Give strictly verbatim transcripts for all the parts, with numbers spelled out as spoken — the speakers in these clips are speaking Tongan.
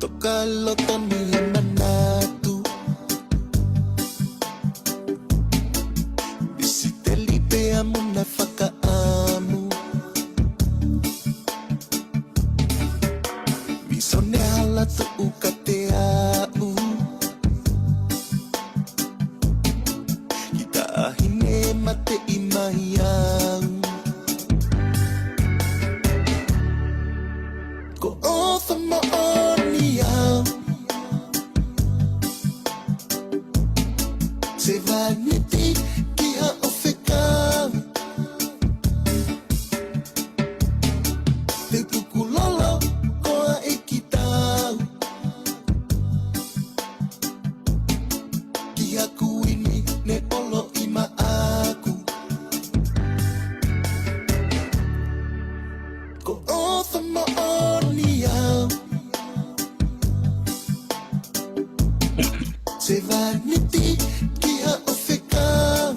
Toka loto ni he manatu. Visiteli pea mo na fakaʻamu. Visone hala tuʻu kiate au. Ki taʻahine mateʻi mai au. Ko ʻOfa moʻoni au. Sevāniti ki haʻo fekau. Te tuku lolo ko ʻeiki tau. Ki ha kuini ne ʻolo ʻi maʻaku. Ko ʻOfa moʻoni au. Sevāniti ki haʻo fekau.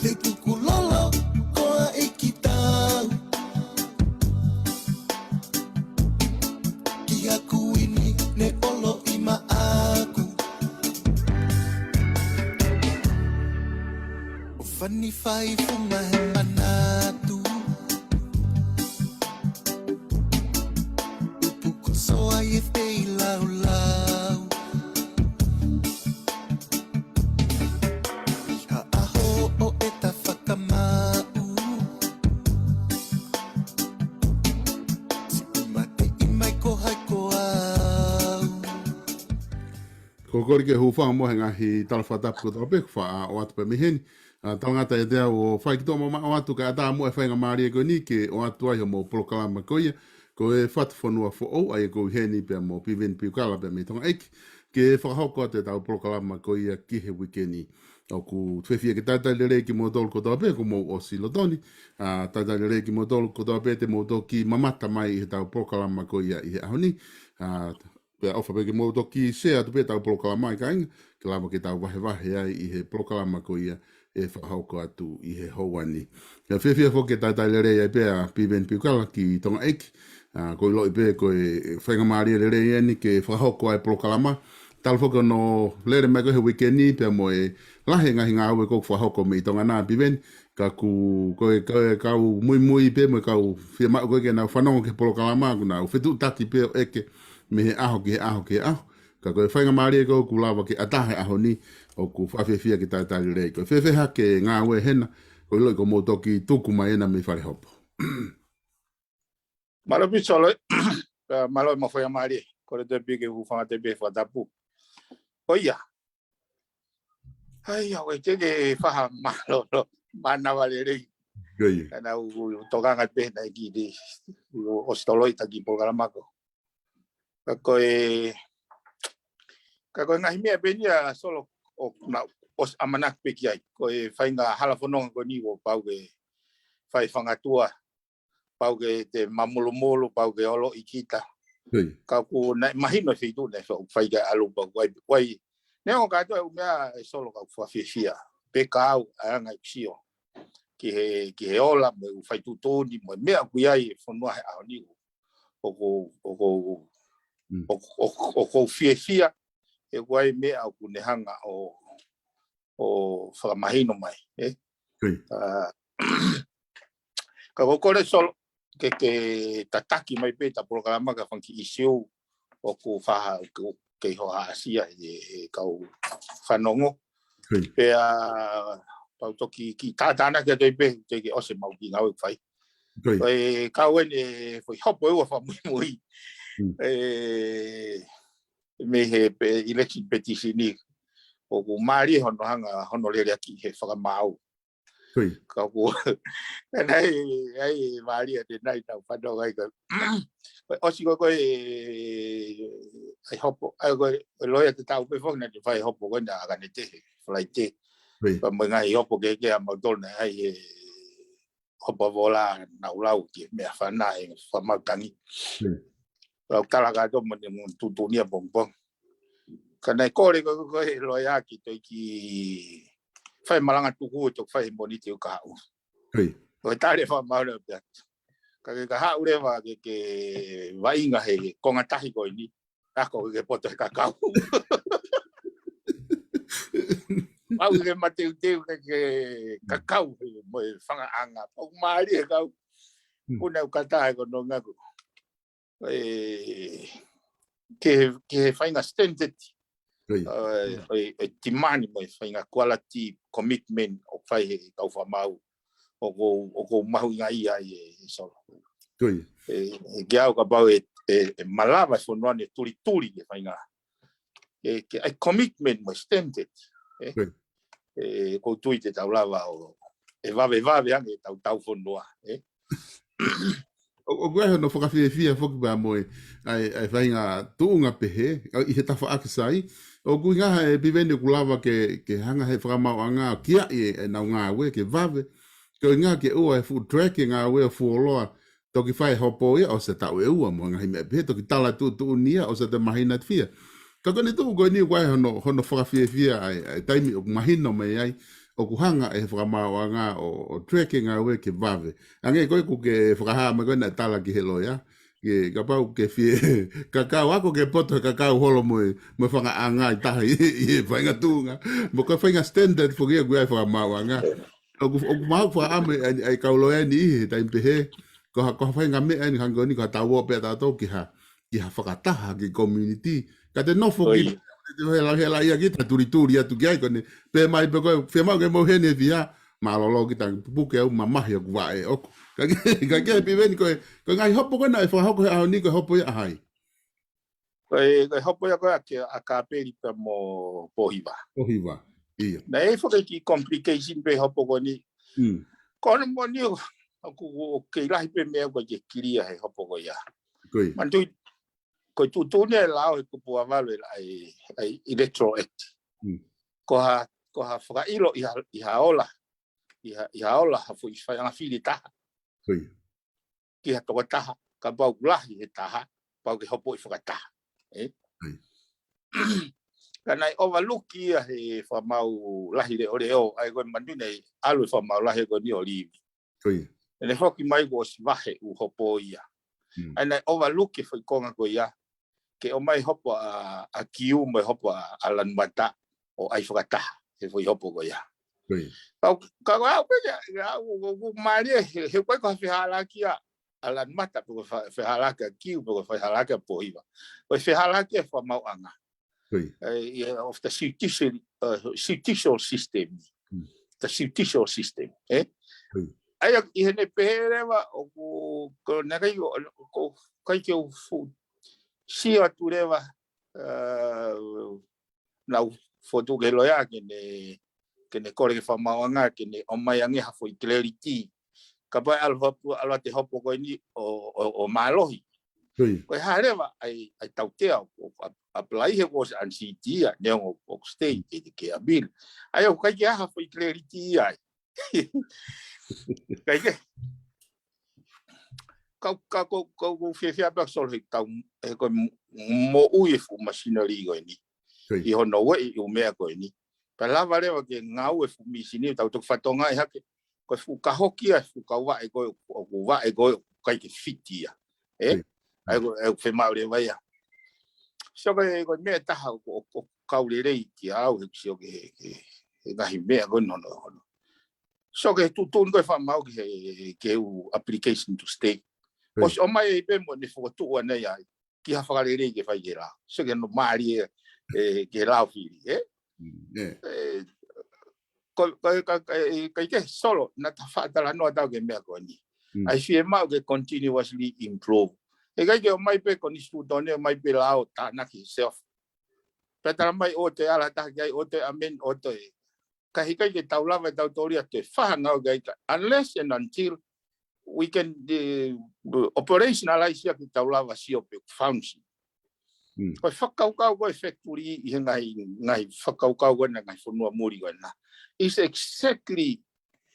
Te tuku lolo ko ʻeiki tau. Ki ha kuini ne ʻolo ʻi maʻaku. ʻOfa ni fai funga he manatu. Upu ko Soa ʻi he feilaulau. ʻI ha ʻaho ʻoʻeta fakamaʻu. Siʻi mateʻi mai ko hai ko au. Ko e kole ke hūfanga mo e ngaahi tala fakatapu kotoa pē, ko e faʻa ʻoatu pē mei heni. ʻA, talangata ʻiate au ʻo fai ki toʻo mamaʻo atu kae ʻatā mo e faingamālie ko eni ke ʻoatu ai hoʻomou polokalama ko ia. Ko e Fatu Fonua Foʻou, ʻa ia ko ʻUheni pea mo Piveni Piukala pea mei Tonga ʻEiki. Ke fakahoko atu ʻetau polokalama ko ia ki he uike ni. ʻOku fiefia ke talitali lelei kimoutolu kotoa pē kuo mou ʻosi loto ni. ʻA, talitali lelei kimoutolu kotoa pē te mou toki mamata mai ʻi heʻetau polokalama ko ia ʻi he ʻaho ni. ʻA, pea ʻofa pē ke mou toki share atu pē ʻetau polokalama ʻi kāinga, ke lava ke tau vahevahe ai ʻi he polokalama ko ia ʻe fakahoko atu ʻi he houa ni. Pea fiefia foki ke talitali lelei ai pē ʻa Piveni Piukala ki Tonga ʻEiki. ʻA, ʻoku ou ʻiloʻi pē ko e faingamālie lelei eni ke fakahoko ai e polokalama. Talu foki hono lele mai ko ē he uike ni pea mo e lahi e ngaahi ngāue ʻoku fakahoko mei Tonga na, Piveni. Ka ʻoku, ko e, ko e kau muimui pē mo e kau fiemaʻu ko ē ke nau fanongo ki he polokalama, ʻoku nau fetuʻutaki pē ʻo ʻeke mei he ʻaho ki he ʻaho ki he ʻaho. Ka ko e faingamālie ko ē ʻoku lava ke ʻatā he ʻaho ni, ʻoku ou fiefia ke talitali lelei. Ko e fēfē hake e ngāue hena, ʻoku ou ʻiloʻi kuo mou toki tuku mai ena mei Falehopo. Mālō pē Solo, ē, mālō e maʻu faingamālie, kole atu pē ke hūfanga atu pē he fakatapu. ʻOiauē. ʻAi, ʻoku ʻikai te u faʻa mālōlō, mānava lelei. Ka naʻa ku tokanga pē naʻe kiʻi ʻosi toloi taki polokalama ko. Ka ko e, ka ko e ngaahi meʻa pē eni ia Solo ʻoku ou ʻosi ʻamanaki pē ki ai. Ko e faʻahinga hala fononga ko eni ʻoku pau ke fai fangatua, pau ke te mamulumulu, pau ke ʻolo ʻi kita. Ka ʻoku naʻe mahino e feituʻu naʻe fai, fai ki ai ʻalu pau ʻoku ʻi ai, ʻoku ʻi ai. Neongo kātoa e ʻū meʻa ē Solo ka ʻoku ou fiefia pē ka au ʻa e anga ʻeku sio ki he, ki he ola mo e ʻū faituʻutuʻuni mo e meʻa ʻoku ʻi ai e fonua he ʻaho ni. ʻOku, ʻoku, ʻoku, ʻoku ou fiefia he ʻoku ʻi ai e meʻa ʻoku ne hanga ʻo, ʻo fakamahino mai, ē? ʻA, ka ʻoku ou kole Solo ke, ke tataki mai pē ʻeta polokalama ki ha fanga kiʻi ʻīsiu ʻoku faʻa, ʻoku kei hohaʻasia ʻe, ʻe kau fanongo. Pea pau toki kiʻi tātānaki atu ai pē, te ke ʻosi e maʻu kiʻi ngāue ʻoku fai. Ko e kau eni e foʻi hopo ʻe ua fakamuimui. ʻE, mei he pe-, election petition ni, ʻoku mālie hono hanga, hono lele ʻaki he fakamaau. Ka ʻoku, ʻa ia, ʻa ia, mālie ʻa e nai tau fanongo ai ka. Ko e ʻosi ko ē ko e, ʻa e hopo, ʻa ia ko e, ko e loea te tau pē foki naʻa te fai hopo ko ē naʻa ka ne te he, Falaite. Pea mo e ngaahi hopo kehekehe ʻa mautolu naʻe ʻi ai he hopo ʻa Vola naʻa ku lau ki he meʻa fana e fakamaau tangi. Lau tala kātoa mo ne mo tuʻutuʻuni ʻapongipongi. Ka naʻe kole ko ē, ko e loea ke toe kiʻi fai malanga tuku ʻe toki fai he Mōnite ʻo ka haʻu. Ko e tali e fakamaau naʻe pehē atu. Ka ke ka haʻu leva ke, ke vaʻinga he konga tahi ko eni, ako ke poto he kakau. Pau ke mateuteu ke, ke kakau he mo e fangaʻanga. Pau mālie he kau. Kuna u kata he ko nonga ku. E, ke, ke he faʻahinga standard. Oi. E, e, e timani mo e faʻahinga quality commitment ʻoku fai he kau fakamaau. ʻOku, ʻoku mahuʻinga ia e, e Solo. Oi. E, e ke au kapau e, e, e malava e fonua ni tulituli ke faʻahinga. E, ke ai commitment mo e standard. E, oi. E, ʻoku ou tui te tau lava ʻo, e vave vave ange tau tau fonua. E. ʻO, ʻoku ʻi ai hono fakafiefia foki pea mo e, ʻa e, ʻa e faʻahinga tuʻunga pehē, ʻa, ʻi he tafaʻaki sai. ʻOku ʻi ai ha e Piveni ʻoku lava ke, ke hanga he fakamaauʻanga ʻo kiaʻi e, e nau ngāue ke vave. Ko e ʻuhinga ke ʻoua e fuʻu drag e ngāue ʻo fuoloa. Toki fai e hopo ia ʻosi e taʻu ʻe ua mo e ngaahi meʻa pehē, toki tala tuʻutuʻuni ia ʻosi e mahina ʻe fiha. Ka ko eni tuʻu ko eni ʻoku ʻi ai hono, hono fakafiefia ʻa e, ʻa e taimi ʻoku mahino mai ai, ʻoku hanga ʻe he fakamaauʻanga ʻo, ʻo drag e ngāue ke vave. Hangē ko ē ʻoku ke fakahā mai ko ē naʻe tala ki he loea. Ke kapau ke fie kakau ako ke poto he kakau holo mo e, mo e fangaʻanga ʻi tahi ʻi he faʻahinga tuʻunga. Mo ko e faʻahinga standard foki ia ʻoku ʻi ai e fakamaauʻanga. ʻOku, ʻoku maʻu fakaʻamu ʻa e, ʻa e kau loea ni ʻi he taimi pehē. Ko ha, ko ha faʻahinga meʻa eni hangē ko eni ko ha tau ō pē ʻa tautolu ki ha, ki ha fakataha ki community. Ka te nofo ki, ʻio, te hela, hela ia kita tulituli atu ki ai ko eni. Pehē mai pē ko e, fiemaʻu ke mou heni he fiha, mālōlō kita pupuke au mamahi ʻoku vaʻe ʻoku. Ka ke, ka ke Piveni ko e, ko e ngaahi hopo ko ena ʻe fakahoko he ʻaho ni ko e hopo ia ʻa hai? Ko e, ko e hopo ia ko ē ʻa ke, ʻa Kapeli pea mo Pōhiva. Pōhiva, ʻio. Naʻe ʻi ai foki e kiʻi complication pē hopo ko eni. Mm. Ko hono moʻoni ʻoku, ʻoku, ʻoku kei lahi pē meʻa ʻoku ʻikai ke clear he hopo ko ia. Ko ia. Manatuʻi, ko e tuʻutuʻuni e lao he kupu ua valu e la-, ʻa e, ʻa e Electoral Act. Mm. Ko ha, ko ha fakaʻilo ʻi ha, ʻi ha ola, ʻi ha, ʻi ha ola ha foʻi faiʻanga fili ʻe taha. Ko ia. Ki ha tokotaha, kapau ʻoku lahi he taha, pau ke hopoʻi fakataha. E? Ko ia. Ka naʻe overlook ia he fakamaau lahi leʻoleʻo, ʻa ia ko e manatuʻi naʻe ʻalu e fakamaau lahi ko eni ʻo livi. Ko ia. Naʻe foki mai kuo ʻosi vahe ʻū hopo ia. Mm. ʻA ia naʻe overlook e foʻi konga ko ia, ke ʻomai hopo ʻa, ʻa Kiu mo e hopo ʻa, ʻa Lanumata ʻo ʻai fakataha he foʻi hopo ko ia. Ko ia. Ka, ka, ka, au pē ke, au, au, au, mālie, he, he ko e ko e fehālaaki ʻa, ʻa Lanumata, pe ko e fa-, fehālaaki ʻa Kiu, pe ko e fehālaaki ʻa Pōhiva. Ko e fehālaaki e fakamaauʻanga. Ko ia. E, ia, of the judicial, uh, judicial system. Mm. The judicial system, e? Ko ia. ʻA ia, ʻi heʻene pehē leva, ʻoku, ko e naʻe ʻikai, ʻoku ʻikai ke u fuʻu sio atu leva, uh, naʻa ku fotu ki he loea ke ne, ke ne kole ki he fakamaauʻanga, ke ne ʻomai ange ha foʻi clarity. Kapau ʻe ʻalu hopo, ʻalu atu e hopo ko eni ʻo, ʻo, ʻo mālohi. Ko ia. Ko e hā leva ʻa e, ʻa e tautea ʻoku, ʻoku ap-, apply he kuo ʻosi unseat ia, neongo ʻoku stay ke, ke appeal. ʻA ia ʻoku ʻikai ke ʻi ai ha foʻi clarity ia ai. ʻIkai ke. Ka, ka ko, ko, ko fiefia pē ʻa Solo he tau, he ko e mo-, moʻui e fuʻu machinery ko eni. Ko ia. ʻI hono ueʻi ʻū meʻa ko eni. Pea lava leva ke ngāue e fuʻu mīsini, tau toki fatongia hake. Ko e fuʻu kahoki ʻa e fuʻu kau vaʻe ko ē, ʻoku vaʻe ko ē, ʻoku ʻikai ke fiti ia. E? Ko ia. ʻA ia ko e, ʻoku fiemaʻu leva ia. So ko e, ko e meʻa ʻe taha ʻoku, ʻoku, ʻoku kau lelei kiate au he sio ki he, ki he, he ngaahi meʻa ko ē hono, hono. So ko e tuʻutuʻuni ko ē fakamaau ki he, ki he ʻū application to stay. Ko ia. ʻOsi ʻomai ai pē mo ne fokotuʻu ʻanai ai ki ha fakalelei ke fai ki he lao. So ke no mālie e, e, ki he lao fili, e? Mm, e. E, ko, ko, ka, ka, e, ʻikai ke Solo, naʻa ta faʻa talanoa atu ki he meʻa ko eni. Mm. ʻA e fiemaʻu ke continuously improve. ʻIkai ke ʻomai pē konisitūtone, ʻomai pē lao tānaki self. Pea tala mai ʻoua toe ala taha ki ai, ʻoua toe amend, ʻoua toe. Ka ʻikai ke tau lava ʻe tautolu ia ʻo toe fakangāueʻaki, unless and until we can, uh, operationalize ia ke tau lava sio pe function. Mm. Ko e fakakaukau ko e factory ʻi he ngaahi, ngaahi fakakaukau ko ena ngaahi fonua muli ko ena. It's exactly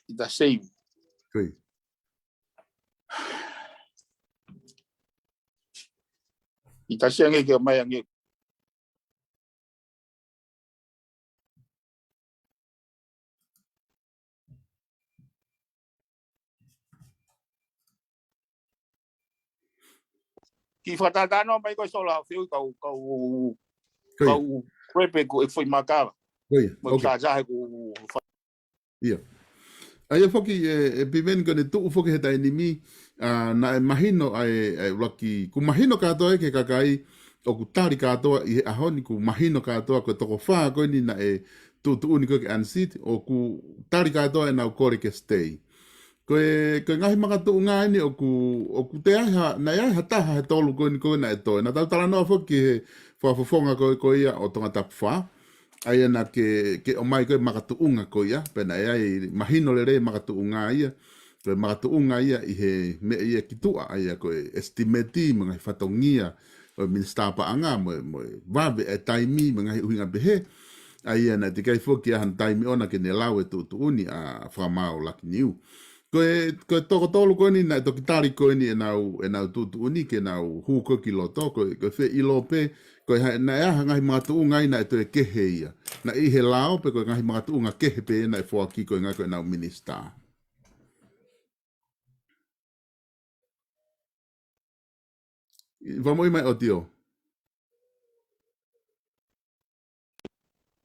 the same. Ko ia. ʻI tasi ange ke ʻomai ange. Kiʻi fakatātā noa mai ko e Solo, fehuʻi kau, kau, Ko ia. kau repe ko e foʻi makava. Ko ia. Mo e Okay. tātāhe ko fa- Ia. ʻA ia foki e, e Piveni ko ʻene tuʻu foki he taimi ni, ʻa, naʻe mahino ʻa e, ʻa e ʻuluaki, kuo mahino kātoa ki he kakai, ʻoku tali kātoa ʻi he ʻaho ni, kuo mahino kātoa ko e toko fā ko eni naʻe tuʻutuʻuni ko ē ke unseat, ʻoku tali kātoa ʻenau kole ke stay. Ko e, ko e ngaahi makatuʻunga eni ʻoku, ʻoku toe ʻi ai ha, naʻe ʻi ai ha taha he tolu ko eni ko ē naʻe toe. Naʻa tau talanoa foki ki he fakafofonga ko ē ko ia ʻo Tongatapu fā. ʻA ia naʻa ke, ke ʻomai ko e makatuʻunga ko ia, pea naʻe ʻi ai mahino lelei makatuʻunga ia, ko e makatuʻunga ia ʻi he meʻa ia ki tuʻa, ʻa ia ko e estimate mo e ngaahi fatongia ʻo e Minisitā Paʻanga mo e, mo e vave e taimi mo e ngaahi ʻuhinga pehē, ʻa ia naʻe teʻeki ai foki ʻi ai hano taimi ʻoʻona ke ne lau e tuʻutuʻuni ʻa Fakamaau Lakiniu. Ko e, ko e toko tolu ko eni naʻe toki tali ko eni ʻenau, ʻenau tuʻutuʻuni ke nau hū ko ē ki loto, ko e, ko e feʻiloaki pē, ko e ha-, naʻe ʻi ai ha ngaahi makatuʻunga ia naʻe toe kehe ia. Naʻe ʻi he lao pe ko e ngaahi makatuʻunga kehe pē naʻe foaki ko e ngaahi ko ʻenau minisitā. ʻI, fakamoʻui mai ʻOtio.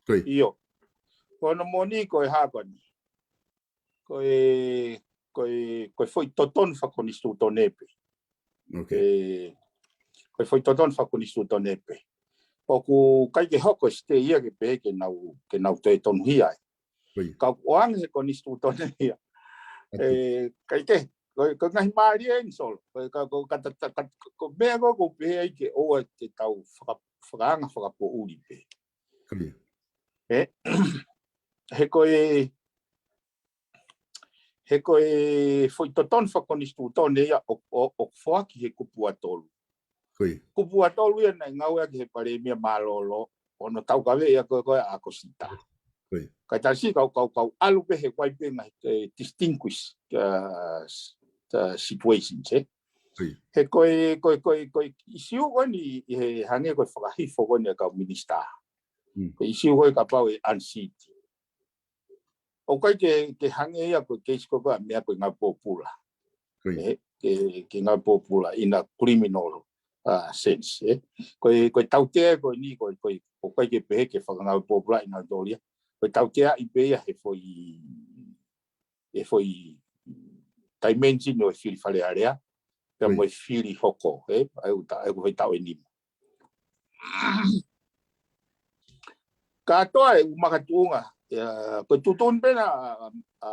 Ko ia. ʻIo. Ko hono moʻoni ko e hā ko eni. Ko e, ko e, ko e foʻi totonu fakakonisitūtone pē. Okay. E, ko e foʻi totonu fakakonisitūtone pē. ʻOku ʻikai ke hoko e stay ia ke pehē ke nau, ke nau toe tonuhia ai. Ko ia. Ka ʻoku ʻoange he konisitūtone ia. Atu. E, ʻikai ke, ko, ko e ngaahi mālie eni Solo. Ko, ka, ko, ka, ka, ka, ko e meʻa ko ē ʻoku pehē ai ke ʻoua te tau faka-, fakaanga fakapoʻuli pē. Ko ia. E, he ko e, he ko e foʻi totonu fakakonisitūtone ia ʻo, ʻo, ʻo foaki he kupu ʻa tolu. Ko ia. Kupu ʻa tolu ia naʻe ngāueʻaki he palēmia mālōlō, ʻo hono taukaveʻi ʻa ko ē ko ē ʻa ʻAkosita. Ko ia. Kae tasi kau, kau, kau ʻalu pē he ʻoku ʻi ai pē ngaahi, e, distinguish, uh, s-, uh, situations, e. Ko ia. He ko e, ko e, ko e, ko e ʻisiū ko eni he hangē ko e fakahifo ko eni ʻa e kau minisitā. Mm. Ko e ʻisiū ko ē kapau ʻe unseat. ʻOku ʻikai ke, ke hangē ia ko e case ko ē ko e meʻa ko e ngāue pōpula. Ko ia. E, ke, ke ngāue pōpula in a criminal, uh, sense, e. Ko e, ko e tautea ko eni, ko e, ko e, ʻoku ʻikai ke pehē ke fakangāue pōpula ʻi he ngāue tōlia. Ko e tauteaʻi pē ia he foʻi, he foʻi dimension ʻo e fili Fale Alea, pea Ko ia. mo e fili hoko, e, ʻa ia ʻoku ta-, ʻa ia ʻoku fai tau e nima. Kātoa e ʻū makatuʻunga, ia, ko e tuʻutuʻuni pē ena, a, a,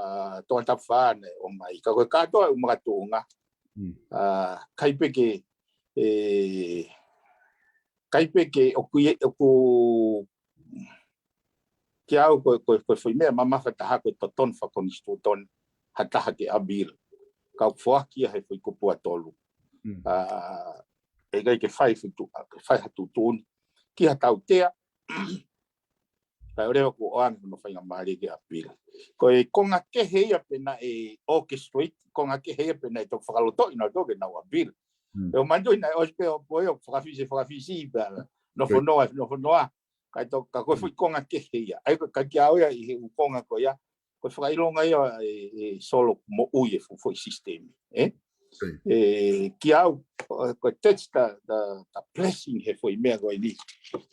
Tongatapu fā naʻe ʻomai. Ka ko e kātoa e ʻū makatuʻunga, Mm. a, ʻikai pē ke, e, ʻikai pē ke ʻoku, ʻoku, kiate au ko e, ko e, ko e foʻi meʻa mamafa taha ko e totonu fakakonisitūtone ha taha ke appeal. Ka ʻoku foaki ia he foʻi kupu ʻa tolu. Mm. A, ʻe ʻikai ke fai foʻi tu-, ke fai ha tuʻutuʻuni ki ha tautea, kae ʻoua kuo ʻoange hono faingamālie ke appeal. Ko e konga kehe ia pē naʻe orchestrate, konga kehe ia pē naʻe toki fakalotoʻi nautolu ke nau appeal. Mm. ʻE ʻo manatuʻi naʻe ʻosi pē ʻo poi ʻo fakafisi, fakafisi pē ala. Nofo Right. noa, nofo noa. Kae to-, ka ko e Mm. foʻi konga kehe ia. ʻA ia ko e ka kiate au ia ʻi he ʻū konga ko ia. Ko e fakaʻilonga ia e, e Solo moʻui e fo-, foʻi sisitemi, e? Right. E, kiate au, ko e that's the, the, the blessing he foʻi meʻa ko eni.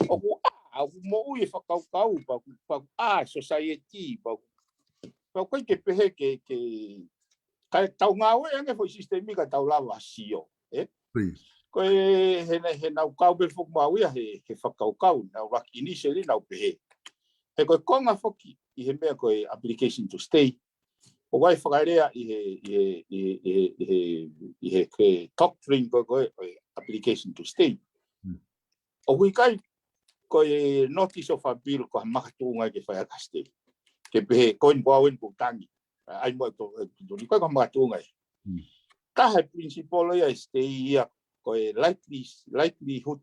ʻOku ʻā, ʻoku moʻui e fakakaukau, pea ʻoku, pea ʻoku ʻā e society, pea ʻoku, pea ʻoku ʻikai ke pehē ke, ke, kae tau ngāueʻi ange foʻi sisitemi ka tau lava sio, e? Right. Ko e, he na-, he naʻa ku kau pē foki mo au ia he, he fakakaukau, naʻa ku laki initially naʻa ku pehē. He ko e konga foki ʻi he meʻa ko e application to stay. ʻOku ʻi ai e fakalea ʻi he, ʻi he, ʻi he, ʻi he, ʻi he, ʻi he, he doctrine ko ē, ko e, ko e application to stay. Mm. ʻOku ʻikai ko e notice of appeal ko ha makatuʻunga ke fai ʻaki ha stay. Ke pehē, ko eni ko au eni ʻoku ou tangi. ʻAi mo e to, e to, ko e ko ha makatuʻunga ia. Mm. Taha e principle ia e stay ia ko e likely, likelihood.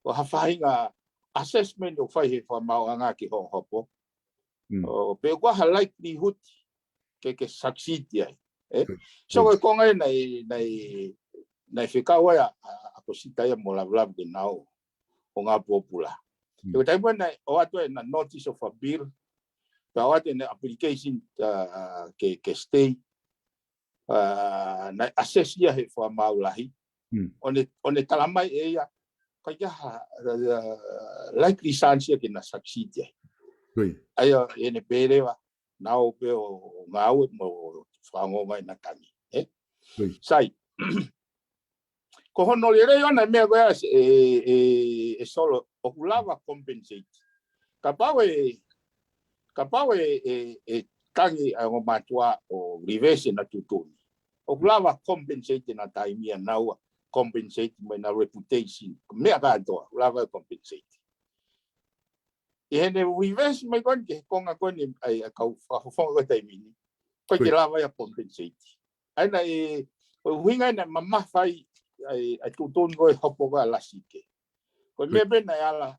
Ko ha faʻahinga assessment ʻoku fai he fakamaauʻanga ke hopo. Mm. ʻO, pe ʻoku ʻi ai ha likelihood ke, ke succeed ai. E? Good. So, Good. ko e konga ia naʻe, naʻe, naʻe fekau ai ʻa, ʻa, ʻa ʻAkosita ia mo Lavulavu ke nau ō ngāue pōpula. Mm. He ko e taimi naʻe ʻoatu ʻena notice of appeal, pea ʻoatu ʻena application, uh, ke, ke stay, uh, naʻe assess ia he fakamaau lahi. ʻo ne, ʻo ne tala mai ʻe ia, ʻikai ke ʻi ai ha, uh, likely chance ia ke na succeed ai. ʻA ia, ʻene pehē leva, naʻa nau pē ʻo ngāue mo fakaongoongo ʻena tangi. Sai, ko hono lelei ʻona e meʻa ko ia ʻe, ʻe, ʻe Solo, ʻoku lava compensate. Kapau ʻe, kapau ʻe, ʻe, ʻe tangi ʻa e ongo mātuʻa ʻo reverse ʻena tuʻutuʻuni, ʻoku lava compensate ʻena taimi ia naua, compensate mo ʻena reputation. Meʻa kātoa, ʻoku lava compensate. ʻI heʻene reverse mai ko eni ki he konga ko eni ʻa e, ʻa e kau fakafofonga ko e taimi ni, ʻikai ke lava ia compensate. ʻA ia naʻe, ko e ʻuhinga ia naʻe mamafa ai ʻa e, ʻa e tuʻutuʻuni ko e hopo ko ē ʻa Lasike. Ko e meʻa pē naʻe ala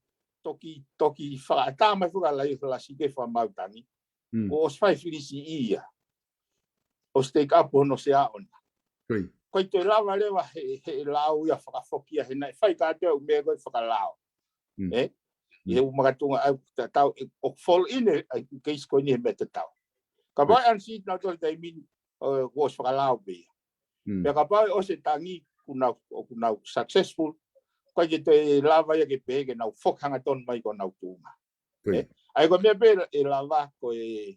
toki, toki fakaʻatā mai foki ʻa Lasike fakamaau tangi. ʻO ʻosi fai filisi ia ʻo stake up hono sea ʻona. ʻIkai toe lava leva he, he lao ia fakafoki ia he naʻe fai kātoa e ʻū meʻa ko ē fakalao. ʻI he ʻū makatuʻunga ʻa e tatau, ʻoku fall in ʻa e case ko eni he meʻa tatau. Kapau ʻe unseat nautolu he taimi ni, ʻoku ʻosi fakalao pē ia. Pea kapau ʻe ʻosi e tangi, ʻoku nau, ʻoku nau successful, ʻikai ke toe lava ia ke pehē ke nau foki hangatonu mai ki honau tuʻunga. ʻA ia ko e meʻa pē ʻe lava ko e,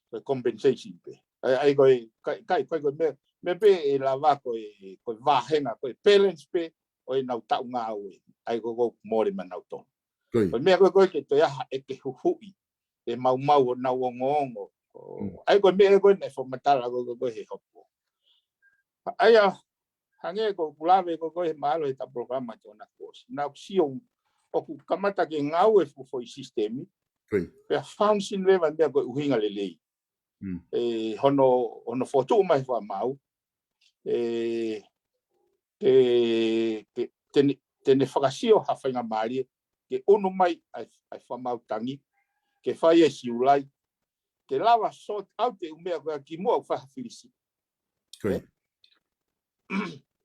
ko e compensation pē. ʻA ia ko e, ʻikai, ʻikai, ʻikai ko e meʻa, meʻa pē ʻe lava ko e, ko e vāhenga, ko e balance pē ʻo ʻenau taʻu ngāue. ʻA ia ko e ʻoku mole maʻanautolu. Ko e meʻa ko ē ko ē ke toe ʻi ai haʻane huhuʻi, ʻe maumau honau ongoongo. ʻA ia ko e meʻa ko ē naʻe fakamatala ko ē ko ē he hopo. ʻA ia, hangē ko ʻeku lave ko ē ko ē he mahalo he ʻetau polokalama ʻi he ʻaho kuo ʻosi. Naʻa ku sio ʻoku kamata ke ngāue e fuʻu foʻi sisitemi. Pea function leva e meʻa ko e ʻuhinga lelei. ʻE hono, hono fokotuʻu mai he fakamaau. ʻE, ke, ke, te ne, te ne fakasio ha faingamālie ke ʻunu mai ʻa e, ʻa e fakamaau tangi, ke fai e siulai, ke lava sort out e ʻū meʻa ko ē kimuʻa ʻoku fai ha filisi. ʻA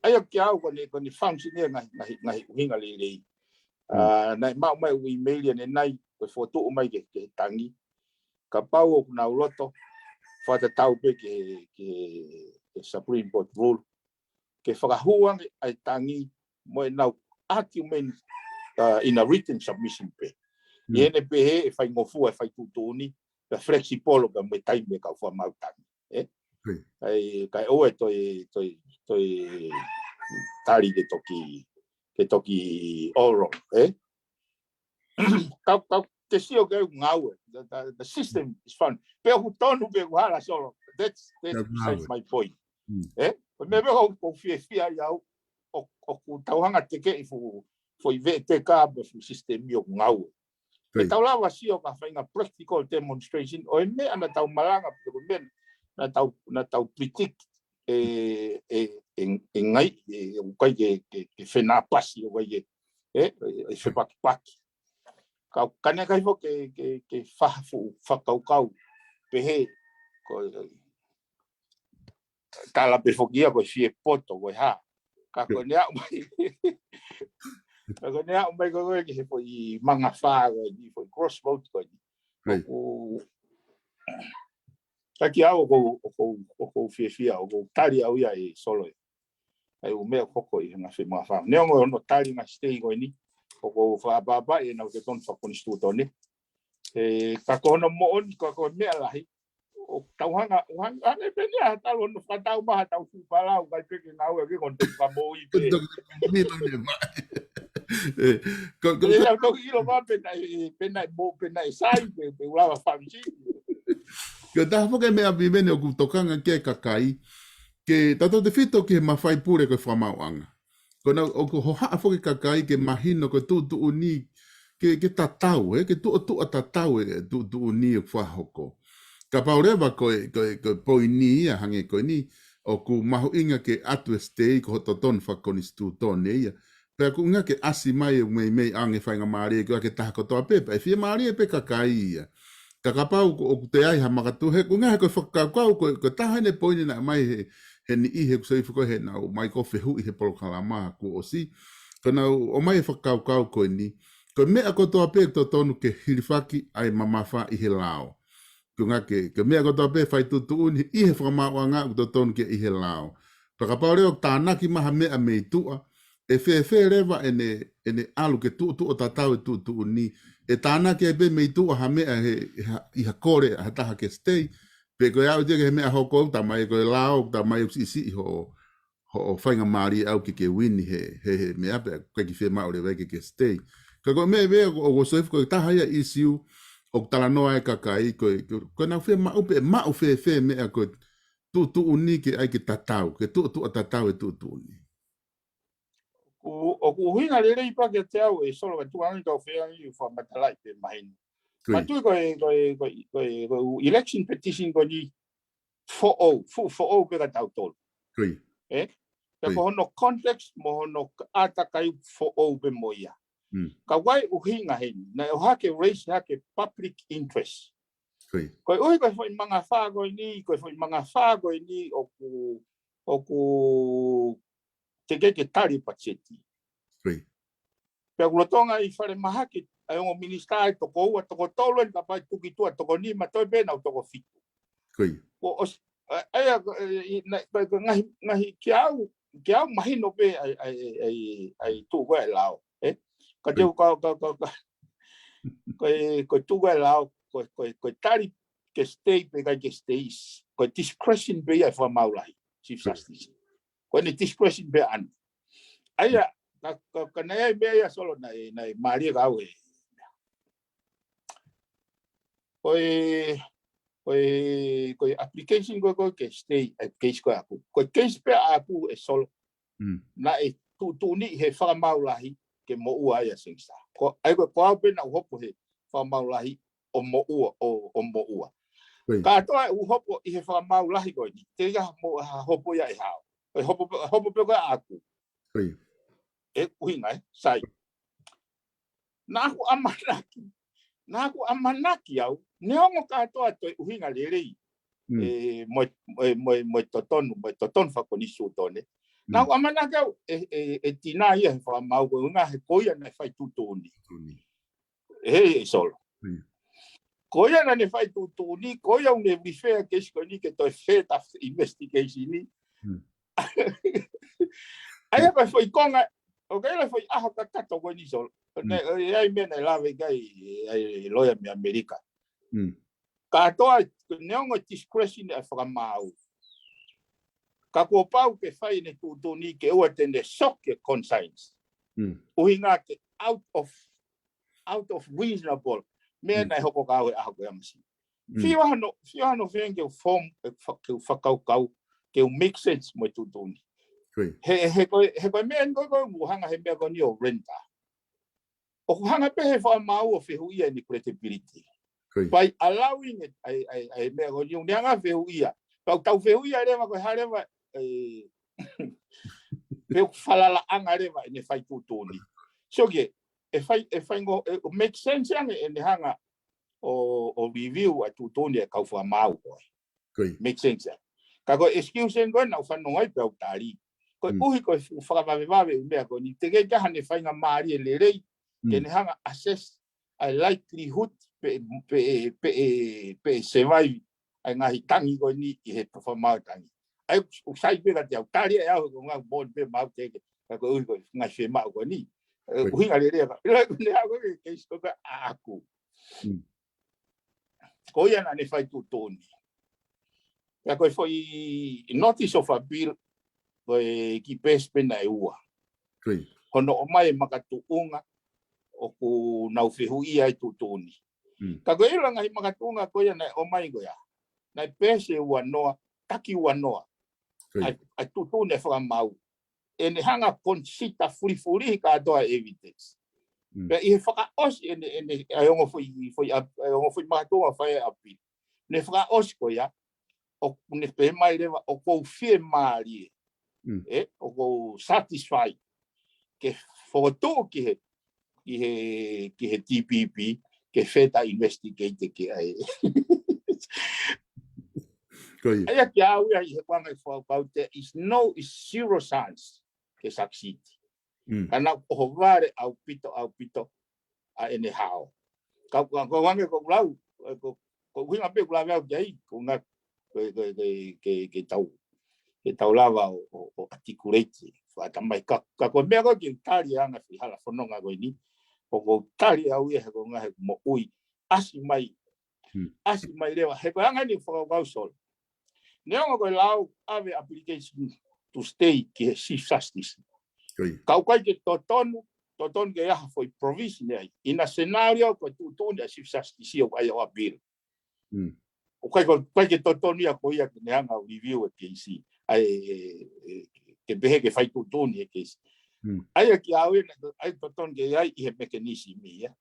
ia kiate au ko ʻene, ko ʻene function ia ngaahi, ngaahi, ngaahi ʻuhinga lelei. Naʻe maʻu mai e ʻū email ʻanenai, ko e fokotuʻu mai ki he, ki he tangi. Kapau ʻoku nau loto, fakatatau pē ki he, ki he, ki he Supreme Court rule, ke fakahū ange ʻa e tangi mo ʻenau argument, uh, in a written submission pē. ʻI heʻene pehē ʻe faingofua e fai tuʻutuʻuni, pea flexible pē mo e taimi e kau fakamaau tangi. ʻE? ʻIkai, ʻikai ʻoua ʻe toe, toe, toe tali ke toki, ke toki oral, ʻe? Kau, kau, te sio ke ngāue. The, the, the system is fun. Pe ʻoku tonu, pe ʻoku hala, Solo. That's, that's besides my point. ʻE? Ko e meʻa pē ʻoku ou fiefia ai au, ʻo, ʻoku tau hanga tekeʻi fuʻu, foʻi veʻeteka mo e fuʻu sisitemi ʻoku ngāue. ʻE tau lava sio ki ha faʻahinga practical demonstration ʻo e meʻa naʻa tau malanga, pe ko e meʻa naʻa tau, naʻa tau predict ʻe, ʻe, ʻe, ʻe ngai, ʻe, ʻoku ʻikai ke, ke, ke fenāpasi, ʻoku ʻikai ke, ʻe, ʻe, ʻe fepakipaki. Ka, ka naʻe ʻikai foki ke, ke, ke fakafuʻu, fakakaukau, pehē, ko, tala pē foki ia ko e fiepoto, ko e hā. Ka ko ʻene aʻu mai. Ka ko ʻene aʻu mai ko ē ki he foʻi mangafā ko eni, foʻi crossroad ko eni. ʻOku, ka kiate au ʻoku ou, ʻoku ou, ʻoku ou fiefia, ʻoku ou tali au ia ʻe Solo ia. ʻA e ʻū meʻa ʻoku hoko ʻi he ngaahi foʻi mangafā. Neongo hono tali ngaahi siteiki ko eni, ʻoku ou fakaʻapaʻapaʻi ʻenau totonu fakakonisitūtone. ʻE, ka ko hono moʻoni, ka ko e meʻa lahi, ʻoku tau hanga, ʻoku hanga, hanga pē eni ʻo talu hono fakatau mai haʻatau fuʻu palau, ʻikai pē ke ngāue ke kono te ka moʻui pē. ʻE, ko, ko, ʻE, ʻikai toki ʻilo mai pe naʻe, pe naʻe mo, pe naʻe sai, pe, pe ʻoku lava fāmili. Ko e taha foki e meʻa Piveni ʻoku tokanga ki ai e kakai, ke tautautefito ki he mafai pule ko e fakamaauʻanga. Ko ʻenau, ʻoku hohaʻa foki e kakai ke mahino ko e tuʻutuʻuni, ke, ke tatau, ʻe, ke tuʻotuʻa tatau e tuʻutuʻuni ʻoku fakahoko. Kapau leva ko e, ko e, ko e poini ia hangē ko eni, ʻoku mahuʻinga ke ʻatu e siteiki ko hono totonu fakakonisitūtone ia. Pea ʻoku ʻuhinga ke ʻasi mai e meimei ange faingamālie ke ʻoua ke taha kotoa pē, pea ʻe fiemālie pē kakai ia. Ka kapau ko, ʻoku toe ʻi ai ha makatuʻunga, he ʻoku ʻuhinga he ko e fakakaukau, ko, ko e taha ʻene poini naʻe ʻomai he, he niʻihi ʻoku sio ʻi he fakaʻosi heʻenau ō mai ko ē ʻo fehuʻi he polokalama kuo ʻosi. Ko ʻenau ō mai e fakakaukau ko eni. Ko e meʻa kotoa pē ʻoku totonu ke hilifaki ʻa e mamafa ʻi he lao. Ko e ʻuhinga ke, ko e meʻa kotoa pē fai tuʻutuʻuni ʻi he fakamaauʻanga ʻoku totonu ke ʻi he lao. Pea kapau leva ʻoku tānaki mai ha meʻa mei tuʻa, ʻe fēfē leva ʻene, ʻene ʻalu ke tuʻutuʻu ʻo tatau e tuʻutuʻuni, ʻe tānaki ai pē mei tuʻa ha meʻa he, he ha, ʻi ha kole ʻa ha taha ke stay, pe ko e aʻu ia ki he meʻa hoko ʻoku talamai ko e lao, ʻoku talamai ʻoku siʻisiʻi hoʻo, hoʻo faingamālie ʻaʻau ke ke uini he, he, he meʻa pea ʻoku ʻikai ke fiemaʻu leva ke ke stay. Ka ko e meʻa pē ʻoku, ʻoku ou sio hifo ko e taha ia issue ʻoku talanoa ai e kakai, ko e, ko e, ko ʻenau fiemaʻu pē, maʻu fēfē meʻa ko e tuʻutuʻuni ke ʻai ke tatau, ke tuʻutuʻu ʻo tatau e tuʻutuʻuni. ʻOku, ʻoku ʻuhinga lelei pē kiate au ʻe Solo ka tuku ange kau feangi ʻo fakamatalaʻi pē mahino. Ko ia. Mou tui ko e, ko e, ko e, ko e, ko e election petition ko eni foʻou, fuʻu foʻou pē kia tautolu. Ko ia. Ē? Pea ko ia. Ko hono context mo hono ʻātakai foʻou pē mo ia. Mm. Ka ʻoku ʻi ai e ʻuhinga heni, naʻe ʻohake raise hake public interest. Ko ia. Koeʻuhi ko e foʻi mangafā ko eni, ko e foʻi mangafā ko eni ʻoku, ʻoku teʻeki ke tali patiseti. Ko ia. Pea ʻoku lolotonga ʻi falemahaki ʻa e ongo minisitā ʻe toko ua, toko tolu eni kapau ʻe tuku ki tuʻa, toko nima toe pē nau toko fitu. Ko ia. Ko ʻos-, ʻa, ʻa ia, ko, ʻi, na, ko, ko e ngaahi, ngaahi kiate au, kiate au mahino pē ʻa e, ʻa e, ʻa e, ʻa e tuʻu ko ē ʻa e lao, ē? Ka te u, ka, ka, ka, ka, ko e, ko e tuʻu ko ē ʻa e lao, ko e, ko e, ko e tali ke stay pe ʻikai ke stay, ko e discretion pē ia ʻa e fakamaau lahi, Chief Justice. Ko ʻene discretion pē ʻaʻana. ʻA ia, ka, ka, ka naʻe ʻi ai e meʻa ia Solo naʻe, naʻe mālie kia au ē. Ko e, ko e, ko e application ko ē, ko e ke stay, ʻa e case ko ē ʻaʻaku. Ko e case pē ʻaʻaku ē Solo. Mm. Naʻe tuʻutuʻuni he fakamaau lahi ke moʻua ai ʻa Sangster. Ko, ʻa ia ko, ko au pē naʻa ku hopo he fakamaau lahi ʻo moʻua, ʻo, ʻo moʻua. Ko ia. Kātoa ʻoku hopo ʻi he fakamaau lahi ko eni, teʻeki ai mo ha hopo ia ʻe hao. Ko e hopo, hopo pē ko ē ʻaʻaku. Ko ia. ʻE ʻuhinga, ē, sai. Naʻa ku ʻamanaki, naʻa ku ʻamanaki au, neongo kātoa toe ʻuhinga lelei. Mm. ʻE, mo e, mo e, mo e, mo e totonu, mo e totonu fakakonisitūtone. Mm. Naʻa ku ʻamanaki au, ʻe, ʻe, ʻe tinā ia he fakamaau ko ē, ʻuhinga he ko ia naʻe fai tuʻutuʻuni. Tuʻutuʻuni. Hei, ʻe Solo. Mm. Ko ia naʻa ne fai tuʻutuʻuni, ko ia ʻoku ne refer case ko eni ke toe further investigation ni. Mm. ʻA ia ko e foʻi konga, ʻoku ʻi ai e foʻi ʻaho kakato ko eni Solo. Mm. Ne, ʻi ai e meʻa naʻe lave ki ai, ʻa e lawyer mei ʻAmelika. Mm. Kātoa, neongo e discretion ʻa e fakamaau. Ka kuo pau ke fai ʻene tuʻutuʻuni ke ʻoua te ne shock e conscience. Mm. ʻUhinga ke out of, out of reasonable. Meʻa Mm. naʻe hoko kia au he ʻaho ko ia ʻamasi. Mm. Fiu hano, fiu hano feangi ke u form, ke u fa-, ke u fakakaukau, ke u make sense mo e tuʻutuʻuni. Ko ia. He, he ko e, he ko e meʻa eni ko ē, ko e ʻoku hanga he meʻa ko eni ʻo render. ʻOku hanga pē he fakamaau ʻo fehuʻia ʻene credibility. Ko ia. By allowing it, ʻa e, ʻa e, ʻa e meʻa ko eni ʻoku ne hanga fehuʻia. Pea ʻoku tau fehuʻia leva ko e hā leva, ʻe, pe ʻoku falalaʻanga leva ʻene fai tuʻutuʻuni. So ke, ʻe fai, ʻe fai ngo, ʻe make sense ange ʻene hanga ʻo, ʻo review ʻa e tuʻutuʻuni ʻa e kau fakamaau ko ē. Ko ia. Make sense, ē? Ka ko e excuse eni ko ē naʻa ku fanongo ai pea u tali. Ko e Mm. ʻuhi ko e fu-, fakavavevave ʻi he meʻa ko eni. Teʻeki ke ʻi ai haʻane faingamālie lelei, Mm. ke ne hanga assess ʻa e likelihood pe, pe, pe, pe survive ʻa e ngaahi tangi ko eni ʻi he fakamaau tangi. ʻA ia, ʻoku sai pē kiate au, tali ʻe au he ko e ngaahi bond pē maʻu teʻeki. Ka ko e ʻuhi ko e ngaahi fiemaʻu ko eni. ʻE, Ko ia. ʻuhinga lelei ʻa e, ʻa e, ko e case ko ē ʻaʻaku. Mm. Ko ia naʻa ne fai tuʻutuʻuni. Pea ko e foʻi notice of appeal, ko e kiʻi peesi pē naʻe ua. Ko ia. Hono ʻomai e makatuʻunga ʻoku nau fehuʻia ai e tuʻutuʻuni. Mm. Ka ko e ʻilo ngaahi makatuʻunga ko ia naʻe ʻomai ko ia. Naʻe peesi ʻe uanoa, taki uanoa. Ko ia. ʻA e, ʻa e tuʻutuʻuni ʻa e fakamaau. ʻEne hanga consider fulifulihi kātoa e evidence. Mm. Pea ʻi he fakaʻosi ʻene, ʻene, ʻa e ongo foʻi, foʻi ap-, ʻa e ongo foʻi makatuʻunga fai appeal. Ne fakaʻosi ko ia, ʻoku ne pehē mai leva ʻoku ou fiemālie. Mm. Ē, ʻoku ou satisfy. Ke fokotuʻu ki he, ki he, ki he D P P, ke further investigate ki ai. Ko ia. ʻA ia kiate au ia ʻi he kuonga ʻi he fakakaukau, there is no, is zero chance ke succeed. Mm. Ka naʻa ku ʻohovale ʻaupito, ʻaupito, ʻa ʻene hao. Ka, ka, ka ʻoku ou hanga ʻo lau, ē, ko, ko e ʻuhinga pē ʻoku ou lave au ki ai, ko e ʻuhinga, ke, ke, ke, ke, ke tau. ke tau lava ʻo, ʻo, ʻo articulate, fakatamai ka, ka ko e meʻa ko ē ke tali ʻa e anga fai hala fononga ko eni, ʻoku ou tali au ia he ko e ngaahi moʻui, ʻasi mai, ʻasi mai leva, he ko e anga eni fakakaukau Solo. Neongo ko e lau ʻave application to stay ki he Chief Justice. Ka ʻoku ʻikai ke totonu, totonu ke ʻi ai ha foʻi provision ai. ʻI he scenario ko e tuʻutuʻuni ʻa e Chief Justice ʻoku ʻi ai ʻo appeal. ʻOku ʻikai ko, ʻikai ke totonu ia ko ia ke ne hanga ʻo review e keisi. ʻA e, e, e, ke pehē ke fai tuʻutuʻuni e keisi. ʻA ia ki au ʻe, ʻa ia totonu ke ʻi ai ʻi he mechanism ia.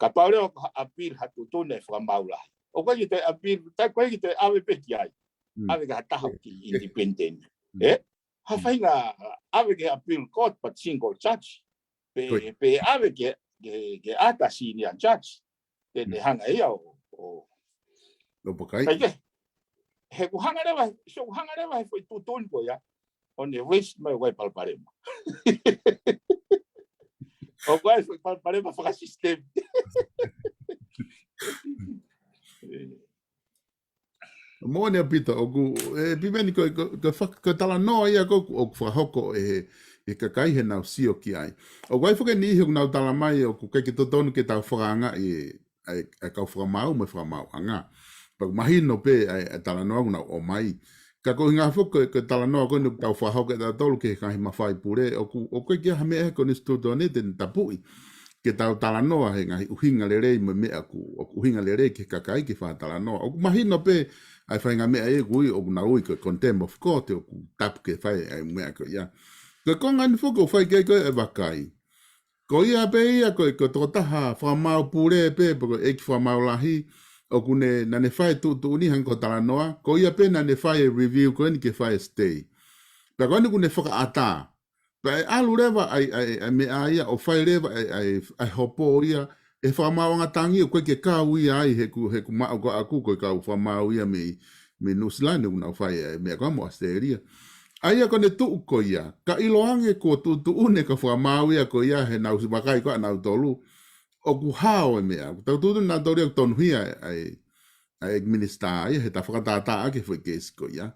Kapau leva ko ha appeal ha tuʻutuʻuni ʻa e fakamaau lahi. ʻOku ʻikai ke toe appeal, tai ʻoku ʻikai ke toe ʻave pē ki ai. ʻAve ki ha taha ʻoku independent. ʻE? Ha faʻahinga ʻave ki he appeal court but single judge. Pe, pe ʻave ki he, ki he, ki he ʻata senior judge. Te ne hanga ia ʻo, ʻo. ʻO pakai. Kai ke. He ʻoku hanga leva, so ʻoku hanga leva he foʻi tuʻutuʻuni ko ia. ʻO ne waste mai ʻa e palopalema. ʻOku ʻi ai e foʻi palopalema fakasisitemi. Moʻoni ʻaupito, ʻoku, ʻe, Piveni ko, ko, ko, fak-, ko e talanoa ia ko, ʻoku fakahoko ʻe he, he kakai heʻenau sio ki ai. ʻOku ʻi ai foki e niʻihi ʻoku nau talamai ʻoku ʻikai ke totonu ke tau fakaangaʻi ʻa e, ʻa e kau fakamaau mo e fakamaauʻanga. Pea ʻoku mahino pē ʻa e, ʻa e talanoa ʻoku nau ʻomai. Ka ko e ʻuhinga foki ko e, ko e talanoa ko eni ʻoku tau fakahoko ʻe tautolu ki he ngaahi mafai pule, ʻoku, ʻoku ʻikai ke ʻi ai ha meʻa he konisitūtone te ne tapuʻi ke tau talanoa he ngaahi ʻuhinga lelei mo e meʻa ʻoku, ʻoku ʻuhinga lelei ki he kakai ke fakatalanoa. ʻOku mahino pē ʻa e faʻahinga meʻa ia ʻoku ui, ʻoku nau ui ko e contempt of court, ʻoku tapu ke fai ʻa e meʻa ko ia. Ko e konga eni foki ʻoku fai ki ai ko e vakai. Ko ia pē ia ko e, ko e tokotaha fakamaau pule pē, pe ko e ʻeiki fakamaau lahi, ʻoku ne, naʻa ne fai e tuʻutuʻuni hangē ko e talanoa, ko ia pē naʻa ne fai e review ko eni ke fai e stay. Pea ko eni ʻoku ne fakaʻatā. Pea ʻe ʻalu leva ʻa e, ʻa e, ʻa e meʻa ia ʻo fai leva ʻa e, ʻa e, ʻa e hopo ia, ʻe he fakamaauʻanga tangi ʻoku ʻikai ke kau ia ai, he ʻoku, he ʻoku maʻu ko ʻaku ko e kau fakamaau ia mei, mei Nuʻusila ni ʻoku nau fai e meʻa ko ia mo ʻAositelēlia. ʻA ia ko ʻene tuʻu ko ia, ka ʻiloange kuo tuʻutuʻuni e kau fakamaau ia ko ia heʻenau vakai ko ia ʻanautolu, ʻoku hao e meʻa, ʻoku tau tuʻutuʻuni ʻanautolu ia ʻoku tonuhia ʻa e, ʻa e minisitā ia, he ta fakatātā ʻaki e foʻi keisi ko ia.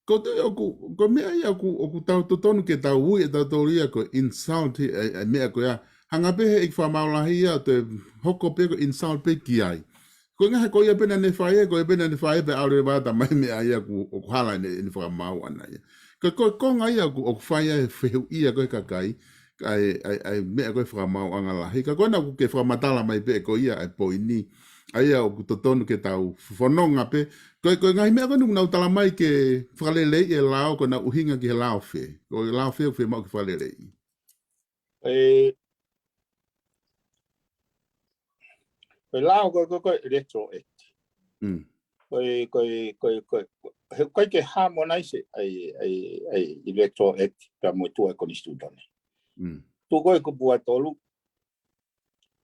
Ko e toe ʻoku, ko e meʻa ia ʻoku, ʻoku tau totonu ke tau ui ʻe tautolu ia ko e insult ʻa e, ʻa e meʻa ko ia. Hanga pē he ʻeiki fakamaau lahi ia ʻo toe hoko pē ko e insult pē ki ai. Ko e ʻuhinga he ko ia pē naʻa ne fai ē, ko ia pē naʻa ne fai ē, pea ʻalu leva ʻo tā mai e meʻa ia ʻoku, ʻoku hala ʻene, ʻene fakamaau ʻana ia. Ka ko e konga ia ʻoku, ʻoku fai ai e fehuʻi ia ko e kakai, ʻa e, ʻa e, ʻa e meʻa ko e fakamaauʻanga lahi. Ka ko ena ʻoku ke fakamatala mai pē ko ia ʻa e poini. ʻA ia ʻoku totonu ke tau fononga pē. Ko e, ko e ngaahi meʻa ko eni ʻoku nau talamai ke fakaleleiʻi e lao, ko ʻenau ʻuhinga ki he lao fē. Ko e lao fē ʻoku fiemaʻu ke fakaleleiʻi. E, ko e lao ko e, ko e, ko e Electoral Act. Ko e, ko e, ko e, ko e, he ʻoku ʻikai ke harmonize ʻa e, ʻa e, ʻa e Electoral Act pea mo e tuʻu ʻa e konisitūtone. Tuʻu ko e kupu ʻe tolu,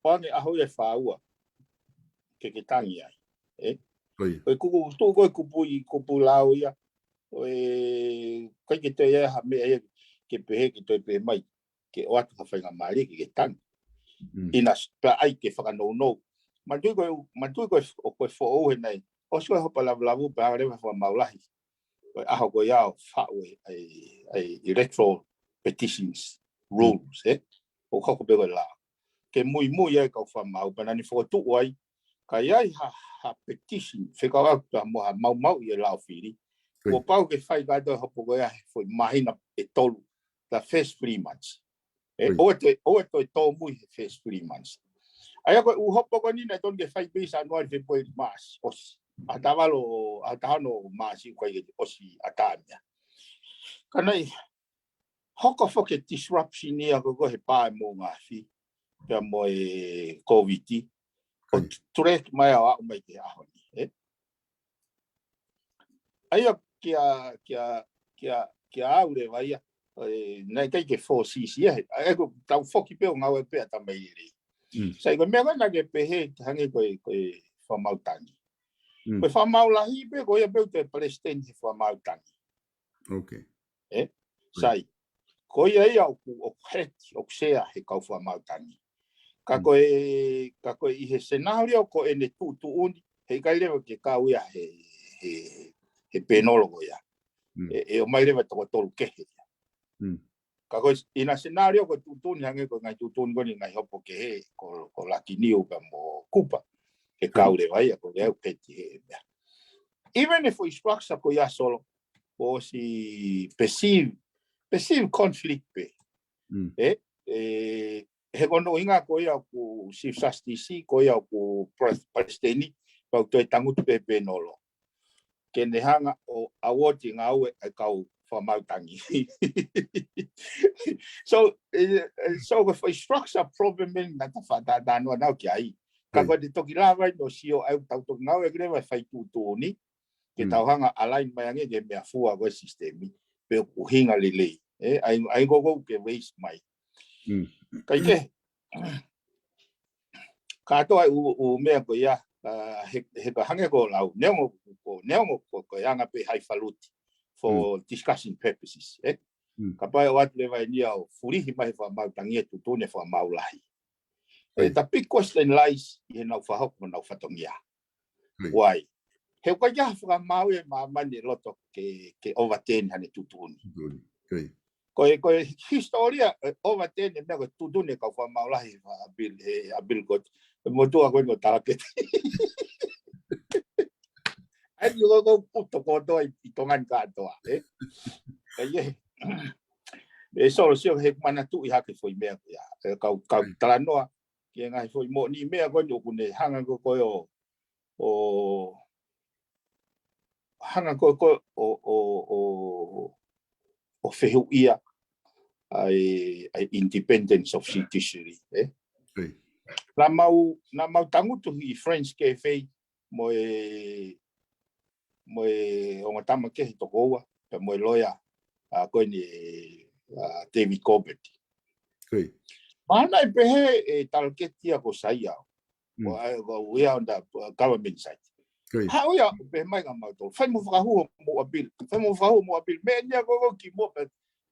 ʻoange ʻaho ia ʻe fāua ke ke tangi ai. Ē? Ko e kupu, tuʻu ko e kupu ʻi, kupu lao ia. ʻOku ʻikai ke toe ʻi ai ha meʻa ia ke pehē ke toe pehē mai ke ʻoatu ha faingamālie ke ke tangi. ʻIna s-, pea ʻai ke fakanounou. Manatuʻi ko e, manatuʻi ko e, ʻo ko e foʻou he naʻe ʻosi ko e hopo ʻa Lavulavu pea hanga leva ʻe he fakamaau lahi ko e ʻaho ko ia ʻo faʻu e, e, e electoral petitions rules, ē? ʻOku hoko pē ko e lao. Ke muimui ai e kau fakamaau pea naʻa ne fokotuʻu ai, ka ʻi ai ha, ha petition, fekauʻaki pea mo ha maumauʻi e lao fili. Kuo pau ke fai kātoa e hopo ko ia he foʻi māhina ʻe tolu, the first three months. ʻE, ʻoua ʻe toe, ʻoua ʻe toe tōmui he first three months. ʻA ia ko e ʻū hopo ko eni naʻe tonu ke fai pē ʻi Sānuali, Fēpueli, Maasi, ʻosi. ʻAho taha valu, ʻaho taha ono Maasi ʻoku ʻikai ke ʻosi ʻatamai ia. Ka naʻe hoko foki e disruption ia ko ē he pā ʻo e moʻunga afi, pea mo e Kōviti. ʻO drag mai ʻo aʻu mai ki he ʻaho ni, ē? ʻA ia kia, kia, kia, kia au leva ia, ʻe, naʻe ʻikai ke foresee ia, he, ʻa ia ko e tau foki pē ʻo ngāue pē ʻatamai lelei. Sai ko e meʻa ko ē naʻa ke pehē, hangē ko e, ko e fakamaau tangi. Ko e fakamaau lahi pē, ko ia pē ʻoku toe palesiteni he fakamaau tangi. Ē? Sai. Ko ia ia ʻoku, ʻoku heti, ʻoku sea he kau fakamaau tangi. Ka ko e, ka ko e ʻi he scenario ko ʻene tuʻutuʻuni, heʻikai leva ke kau ia he, he, he pēnolo ko ia. ʻE, ʻe ʻomai leva toko tolu kehe. Ka ko e, ʻi he scenario ko e tuʻutuʻuni hangē ko e ngaahi tuʻutuʻuni ko eni ngaahi hopo kehe, ko, ko Lakiniu pea mo Kupa, ʻe kau leva ia, ko e au peti he meʻa. Even if we structure ko ia Solo, ʻosi perceive, perceive conflict pē. ʻE, ʻe, he ko hono ʻuhinga ko ia ʻoku Chief Justice, ko ia ʻoku pres-, Palesiteni, pau toe tangutu pē pē nolo. Ke ne hanga ʻo award ngāue ʻa e kau fakamaau tangi. So, eh, eh, so ko e foʻi structure problem eni naʻa ta faʻa talanoa naʻa ki ai. Ka ko e toki lava ʻi no sio ai tau toki ngāue ki leva fai tuʻutuʻuni. Ke tau hanga align mai ange ke meʻa fua ko e sistemi. Pe ʻuhinga lelei. Eh, ai, ai ko ko ke raise mai. Kai ke. Kātoa ʻū, ʻū meʻa ko ia, ah, he, he ka hangē ko ʻeku lau, neongo, ko, neongo ko, ko e anga pē highfalutin for discussion purposes, eh? Kapau ʻe ʻoatu leva eni ia ʻo fulihi mai he fakamaau tangi ʻe tuʻutuʻuni fakamaau lahi. Eh, the big question lies ʻi heʻenau fakahoko honau fatongia. Why? He ʻoku ʻikai ke fakamaau ʻe māmani ʻe loto ke, ke overturn haʻane tuʻutuʻuni. Ko e, ko e hisitōlia, eh, overturn ʻe meʻa ko e tuʻutuʻuni ʻa e kau fakamaau lahi, ʻa Bill, eh, ʻa Bill Cotton. ʻE motuʻa ko eni ʻo talaketi. ʻAi, ʻi ko, ko, ko, toko toa ʻi, ʻi Tonga ni kātoa, eh? ʻE, ʻe Solo sio he manatuʻi hake foʻi meʻa ko ia. Eh, kau, kau talanoa, ki he ngaahi foʻi moʻoni meʻa ko eni ʻoku ne hanga ko, ko e ʻo, ʻo hanga ko, ko, ʻo, ʻo, ʻo, ʻo fehuʻia ʻa e, ʻa e independence of judiciary, eh? Naʻa mau, naʻa mau tangutu ʻi French Cafe mo e, mo e ongo tama kehe toko ua, pea mo e loea, a, ko eni, a, David Corbett. Mahalo naʻe pehē ʻe talaketi ia ko Saia. Ko, a, ko ia on the, uh, government side. Haʻu ia, pehē mai kia mautolu. Fai mo fakahū homou appeal. Fai mo fakahū homou appeal. Meʻa eni ia ko, ko kimuʻa pē.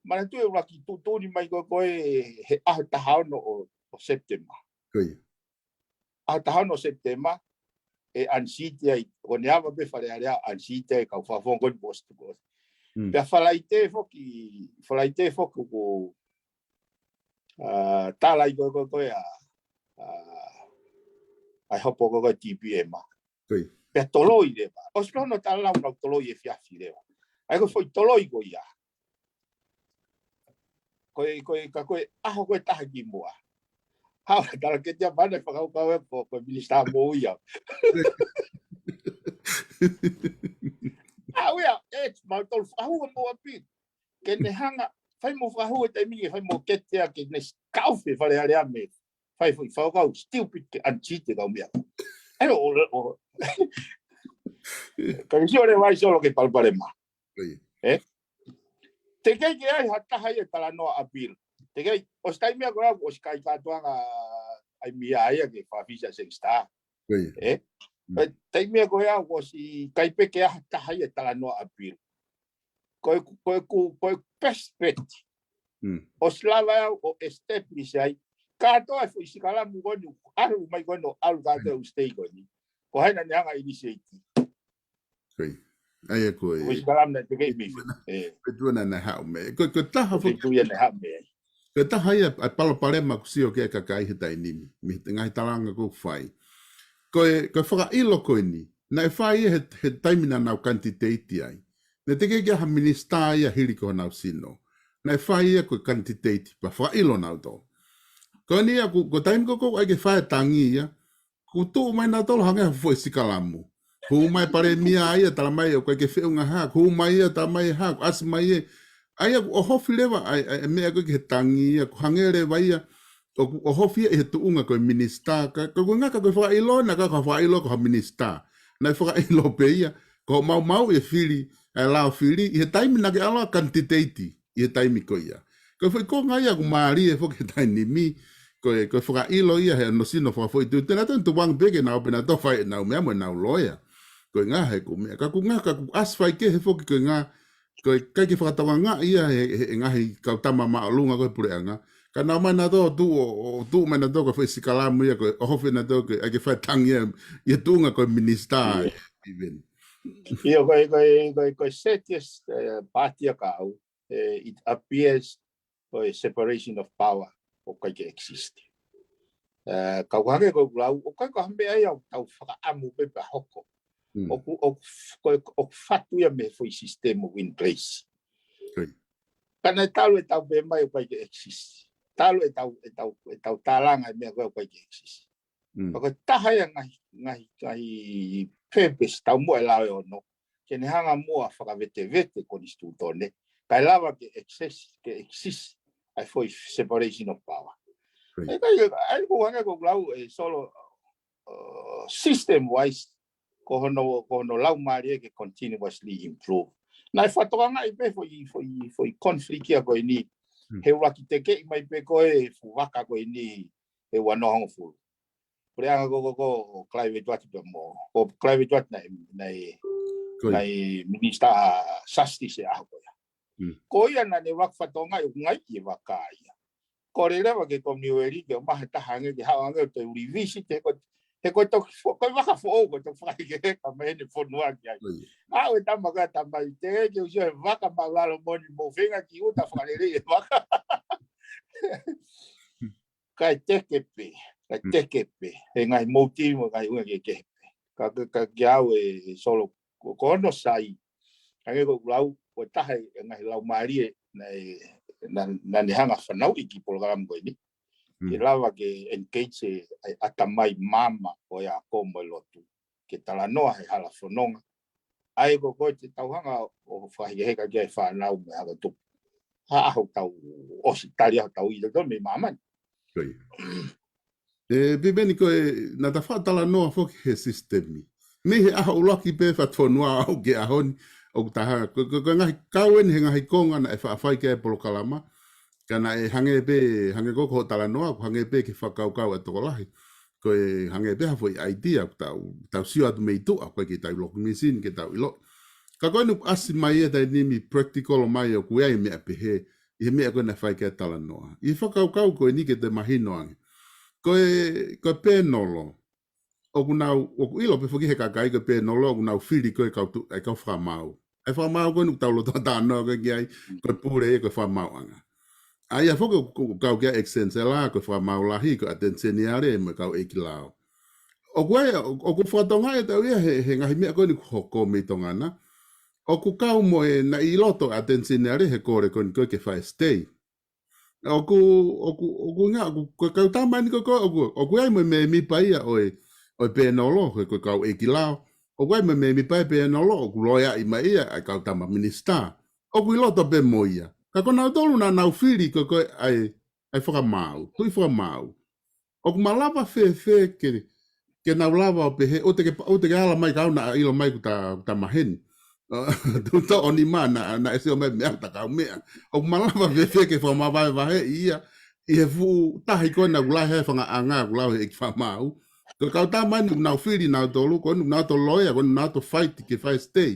Manatuʻi ʻuluaki tuʻutuʻuni mai ko, ko e he ʻaho taha ono ʻo, ʻo September. ʻAho taha ono ʻo September, ʻe unseat ai, ko ʻene ava pē Fale Alea, unseat ai kau fakafofonga ko eni post ko. Pea Falaite foki, Falaite foki ko, a, tala ai ko, ko, ko e, a, a, ʻa e hopo ko, ko e T P M a. Pea toloi leva. ʻOsi pē hono tala naʻa nau toloi efiafi leva. ʻAi ko e foʻi toloi ko ia. Ko e, ko e, ka ko e ʻaho ko e taha kimuʻa. Haʻu talaketi ia mana fakakaukau e ko, ko e minisitā mo ia. Haʻu ia, ʻe, mautolu fakahū homou appeal. Ke ne hanga, fai mo fakahū e taimi ke fai mo ketea ke ne kaufe Fale Alea mei. Fai foʻi fakakaukau stupid ke unseat e kau meʻa. ʻAi ʻo, ʻo, ʻo. Ka ke sio leva ai Solo ki he palopalema. Eh? Teʻeki ke ʻi ai ha taha ia ʻe talanoa appeal. Teʻeki, ʻosi taimi ia ko ia, ʻosi kai kātoanga ai meʻa ia ke fakafisi ʻa Seng Star. Eh? Taimi ia ko ia, ʻosi kai pē ke ʻi ai ha taha ia ʻe talanoa appeal. Ko e, ko e, ko e, ko e best bet. ʻOsi lava ia ʻo establish ai. Kātoa e foʻi sikalamu ko eni, ʻalu mai ko eni ʻo ʻalu kātoa e ʻū stay ko eni. Ko hai naʻa ne hanga initiate. ʻAi ʻa ko e. Ko e sikalamu naʻe teʻeki mei fē. Ko e tuʻu ia naʻe haʻu mei. Ko e, ko e taha foʻi. Ko e taha ia ʻa e palopalema ʻoku sio ki ai e kakai he taimi ni. Mei he ngaahi talanga ʻoku fai. Ko e, ko e fakaʻilo ko eni. Naʻe fai ia he, he taimi naʻa nau candidate ai. Naʻe teʻeki ke ʻi ai ha minisitā ia hili ko honau sino. Naʻe fai ia ko e candidate pea fakaʻilo nautolu. Ko eni ia ko, ko e taimi ko ē ʻoku ʻai ke fai e tangi ia, kuo tuʻu mai nautolu hangē ha foʻi sikalamu. Hū mai palēmia ia tala mai ʻoku ʻikai ke feʻunga ha, hū mai ia tala mai ha, kuo ʻasi mai ē. ʻAi ia kuo ʻohofi leva ʻa e, ʻa e meʻa ko ē ki he tangi ia, kuo hangē leva ia, ʻoku ʻohofi ia ʻi he tuʻunga ko e minisitā, ka, ka ko e ʻuhinga ka ko e fakaʻilo naʻe ʻikai ko ha fakaʻilo ko ha minisitā. Naʻe fakaʻilo pē ia, ko e maumauʻi e fili, ʻa e lao fili, ʻi he taimi naʻa ke ʻalu ʻo candidate, ʻi he taimi ko ia. Ko e foʻi konga ia ʻoku mālie foki he taimi ni, ko e, ko e fakaʻilo ia he ʻoku nau sino fakafoʻituitui, naʻa nau tukuange pē ke nau pē nautolu fai ʻenau meʻa mo ʻenau loea. Ko e ʻuhinga he ko e meʻa, ka ko e ʻuhinga ka kuo ʻasi faikehe foki ko e ʻuhinga, ko e ʻikai ke fakatokangaʻi ia he, he, he ngaahi kau tama māʻolunga ko ē he puleʻanga. Ka nau ō mai nautolu ʻo tuʻu, ʻo, ʻo tuʻu mai nautolu ko e foʻi sikalamu ia ko e ʻohofi nautolu ko e ʻai ke fai e tangi ia ʻi he tuʻunga ko e minisitā, even. ʻIo, ko e, ko e, ko e, ko e seti ʻa e, eh, pāti ʻa Kau, eh, it appears ko e separation of power ʻoku ʻikai ke exist. Eh, ka ʻoku hangē ko ʻeku lau, ʻoku ʻikai ko ha meʻa ia ʻoku tau fakaʻamu pē pea hoko. Mm. ʻOku, ʻoku, ko e, ʻoku fatu ia mei he foʻi system ʻoku in place. Good. Ka naʻe talu ʻetau pehē mai ʻoku ʻikai ke exist. Talu ʻetau, ʻetau, ʻetau tālanga e meʻa ko ē ʻoku ʻikai ke exist. Mm. Ka ko e taha ia ngaahi, ngaahi, ngaahi purpose tau mo e lao ʻe ono. Ke ne hanga muʻa fakavetevete konisitūtone. Kae lava ke exist, ke exist ʻa e foʻi separation of power. Right. ʻE kai, ʻa ia ko e hangē ko ʻeku lau ʻe Solo, uh, system wise, ko hono, ko hono laumālie ke continuously improve. Naʻe fakatokangaʻi pē foʻi, foʻi, foʻi conflict ia ko eni. Mm. He ʻuluaki tekeʻi mai pē ko e fuʻu vaka ko eni he ua noa hongofulu. Puleʻanga ko, ko, ko, ko Clive Edward pea mo, ko Clive Edward naʻe, naʻe, Ko ia. naʻe Minister Justice he ʻaho ko ia. Mm. Ko ia naʻa ne ʻuluaki fakatokangaʻi ʻoku ngaahi e vaka ia. Ko e lele leva ke Kominueli ke ʻomai ha taha ange ke haʻu ange ʻo toe revisit he ko, he ko e toki fo-, ko e vaka foʻou ko e toki fakaʻikeheka mai ʻene fonua ki ai. Ko ia. Aʻu e tama ko ē ʻa Tamaite ke u sio he vaka māʻulalo moʻoni mo feinga ke u ta fakalelei e vaka. Kae teke pē, kae Mm. teke pē. He ngaahi mouti mo e ngaahi ʻuhinga kehekehe pē. Ka, ka, ka kiate au ʻe, ʻe Solo ko, ko hono sai. Hangē ko ʻeku lau, ko e taha e ngaahi laumālie naʻe, naʻa, naʻa ne hanga fanauʻi ki he polokalama ko eni. Mm. Ke lava ke engage e, ʻa e ʻatamai maama ʻo e ako mo e lotu. Ke talanoa he hala fononga. ʻA ia ko, ko e te tau hanga ʻo fakahekeheka ki ai e fānau mo e hala tupu. Ha ʻaho tau ʻosi tali ʻaho tau ʻilo tonu mei māmani. Ko ia. ʻE, Piveni ko e, naʻa ta faʻa talanoa foki he sisitemi. Mei he ʻaho ʻuluaki pē Fatufonua ʻo aʻu ki he ʻaho ni, ʻoku taha, ko, ko, ko e ngaahi kau eni he ngaahi konga naʻe faʻa fai ki ai e polokalama, ka naʻe hangē pē, hangē ko, ko hoʻo talanoa, ʻoku hangē pē ki he fakakaukau ʻa e tokolahi. Ko e hangē pē ha foʻi idea, ʻoku tau, tau sio atu mei tuʻa, ʻoku ʻikai ke tau loki misini, ke tau ʻilo. Ka ko eni ʻoku ʻasi mai e taimi ni practical mai ʻoku ʻi ai e meʻa pehē, ʻi he meʻa ko ē naʻe fai ki ai e talanoa. ʻI he fakakaukau ko eni ke toe mahino ange. Ko e, ko e pēnolo, ʻoku nau, ʻoku ʻilo pē foki he kakai ko e pēnolo, ʻoku nau fili ko e kau tu-, e kau fakamaau. ʻA e fakamaau ko eni ʻoku tau loto talanoa ko ē ki ai, ko e pule ia ko e fakamaauʻanga. ʻA ia foki ʻoku, ʻoku kau ki ai e ʻEiki Senisela, ko e fakamaau lahi, ko e ʻAteni Seniale, mo e kau ʻeiki lao. ʻOku ʻi ai, ʻo-, ʻoku fakatokangaʻi ʻe au ia he, he ngaahi meʻa ko eni ʻoku hoko mei Tonga na. ʻOku kau mo e naʻe ʻi loto ʻa e ʻAteni Seniale he kole ko eni ko ē ke fai e stay. ʻOku, ʻoku, ʻoku ʻuhinga, ʻoku, ko e kau tama eni ko ē, ʻoku, ʻoku ʻi ai mo e mēmipa ia ʻo e, ʻo e pēnolo, ko e, ko e kau ʻeiki lao. ʻOku ʻi ai mo e mēmipa e pēnolo, ʻoku loea ʻi mai ia, ʻa e kau tama minisitā. ʻOku ʻi loto pē mo ia. Ka ko nautolu naʻa nau fili ko ē, ko e, ʻa e, ʻa e fakamaau, tuʻi fakamaau. ʻOku malava fēfē ke, ke nau lava ʻo pehē, ʻoua te ke pa-, ʻoua te ke ala mai kau naʻa ʻilo mai kuo ta, kuo ta maheni. Tuʻu toʻo nima naʻa, naʻe sio mai meʻa ta kau meʻa. ʻOku malava fēfē ke fakamavahevaheʻi ia, ʻi he fuʻu tahi ko ē naʻa ku lahi he fangaʻanga, ʻoku lau he ʻeiki fakamaau. Ko e kau tama eni ʻoku nau fili nautolu, ko eni ʻoku nau toe loea, ko eni ʻoku nau toe fight ke fai e stay.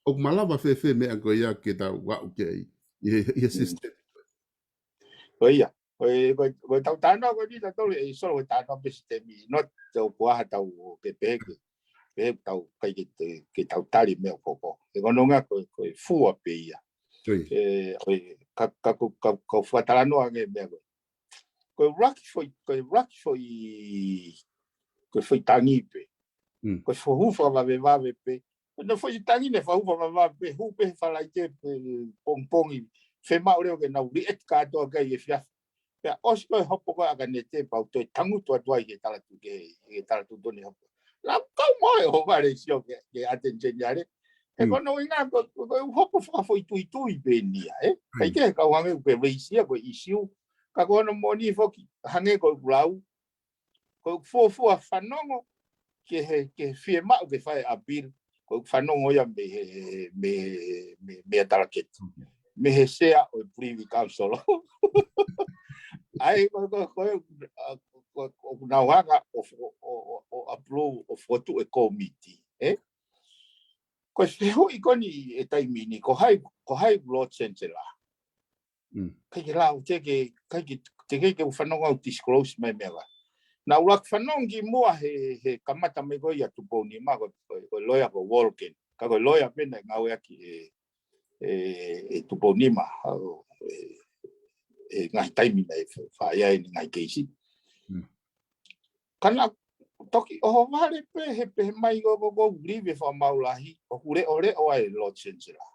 ʻOku malava fēfē meʻa ko ia ke tau aʻu ki ai, ʻi he, ʻi he Mm. system. Ko ia. Ko e, ko e, ko e tau talanoa ko eni tautolu ʻe Solo ko e talanoa pē sisitemi, not ʻoku ʻi ai ha tau ke pehē ke, pehē tau ʻikai ke, ke, ke tau tali meʻa ʻoku hoko. He ko hono ʻuhinga ko e, ko e fua pē ia. Ko ia. Ke, ko e, ka, ka, ka, ka, ka fakatalanoa ange meʻa ko ē. Ko e ʻuluaki foʻi, ko e ʻuluaki foʻi, ko e foʻi tangi pē. Mm. Ko e foʻi hū fakavavevave pē. Ko e foʻi tangi naʻe foʻi hū fakavavevave pē, hū pē he Falaite pē pongipongi. Fiemaʻu leva ke nau liʻeti kātoa ki ai he efiafi. Pea ʻosi ko e hopo ko ē ʻa ʻAkanete pea u toe tangutu atu ai ki he talatu-, ki he, ki he talatuʻutuʻuni hopo. Naʻa ku kau mo e ʻo vale sio ki he, ki he ʻAteni Seniale. He Mm. ko hono ʻuhinga ko, ko, ko e hopo fakafoʻituitui pē eni ia, ē? Mm. ʻIkai ke kau hangē ʻoku pē veisia ko e ʻisiū. Ka ko hono moʻoni foki, hangē ko ʻeku lau, ko ʻeku fuofua fanongo ki he, ki he fiemaʻu ke fai appeal, ko ʻeku fanongo ia mei he, mei he, mei, mei he talaketi. Mei he sea ʻo e Privy Council. ʻA ia ko, ko, ko, ʻa, ko, ko, ʻoku nau hanga ʻo, ʻo, ʻo, ʻo, ʻo approve, ʻo fokotuʻu e kōmiti, ē? Ko e fehuʻi ko eni he taimi ni, ko hai, ko hai Lord Chancellor. Mm. ʻIkai ke lau, te ke, ʻikai ke, te ke, ke u fanongo au disclose mai meʻa ka. Naʻa ku ʻuluaki fanongo kimuʻa he, he kamata mai ko ia Tupou Nima ko, ko, ko e loea ko Walken. Ka ko e loea pē naʻe ngāueʻaki ʻe, ʻe, ʻe Tupounima, ʻa, ʻe, ʻe ngaahi taimi naʻe fa-, fai ai ʻene ngaahi keisi. Ka naʻe toki ʻohovale pē he pehē mai ko, ko, ko Live Fakamaau Lahi, ʻoku leʻoleʻo ai Lord Chancellor.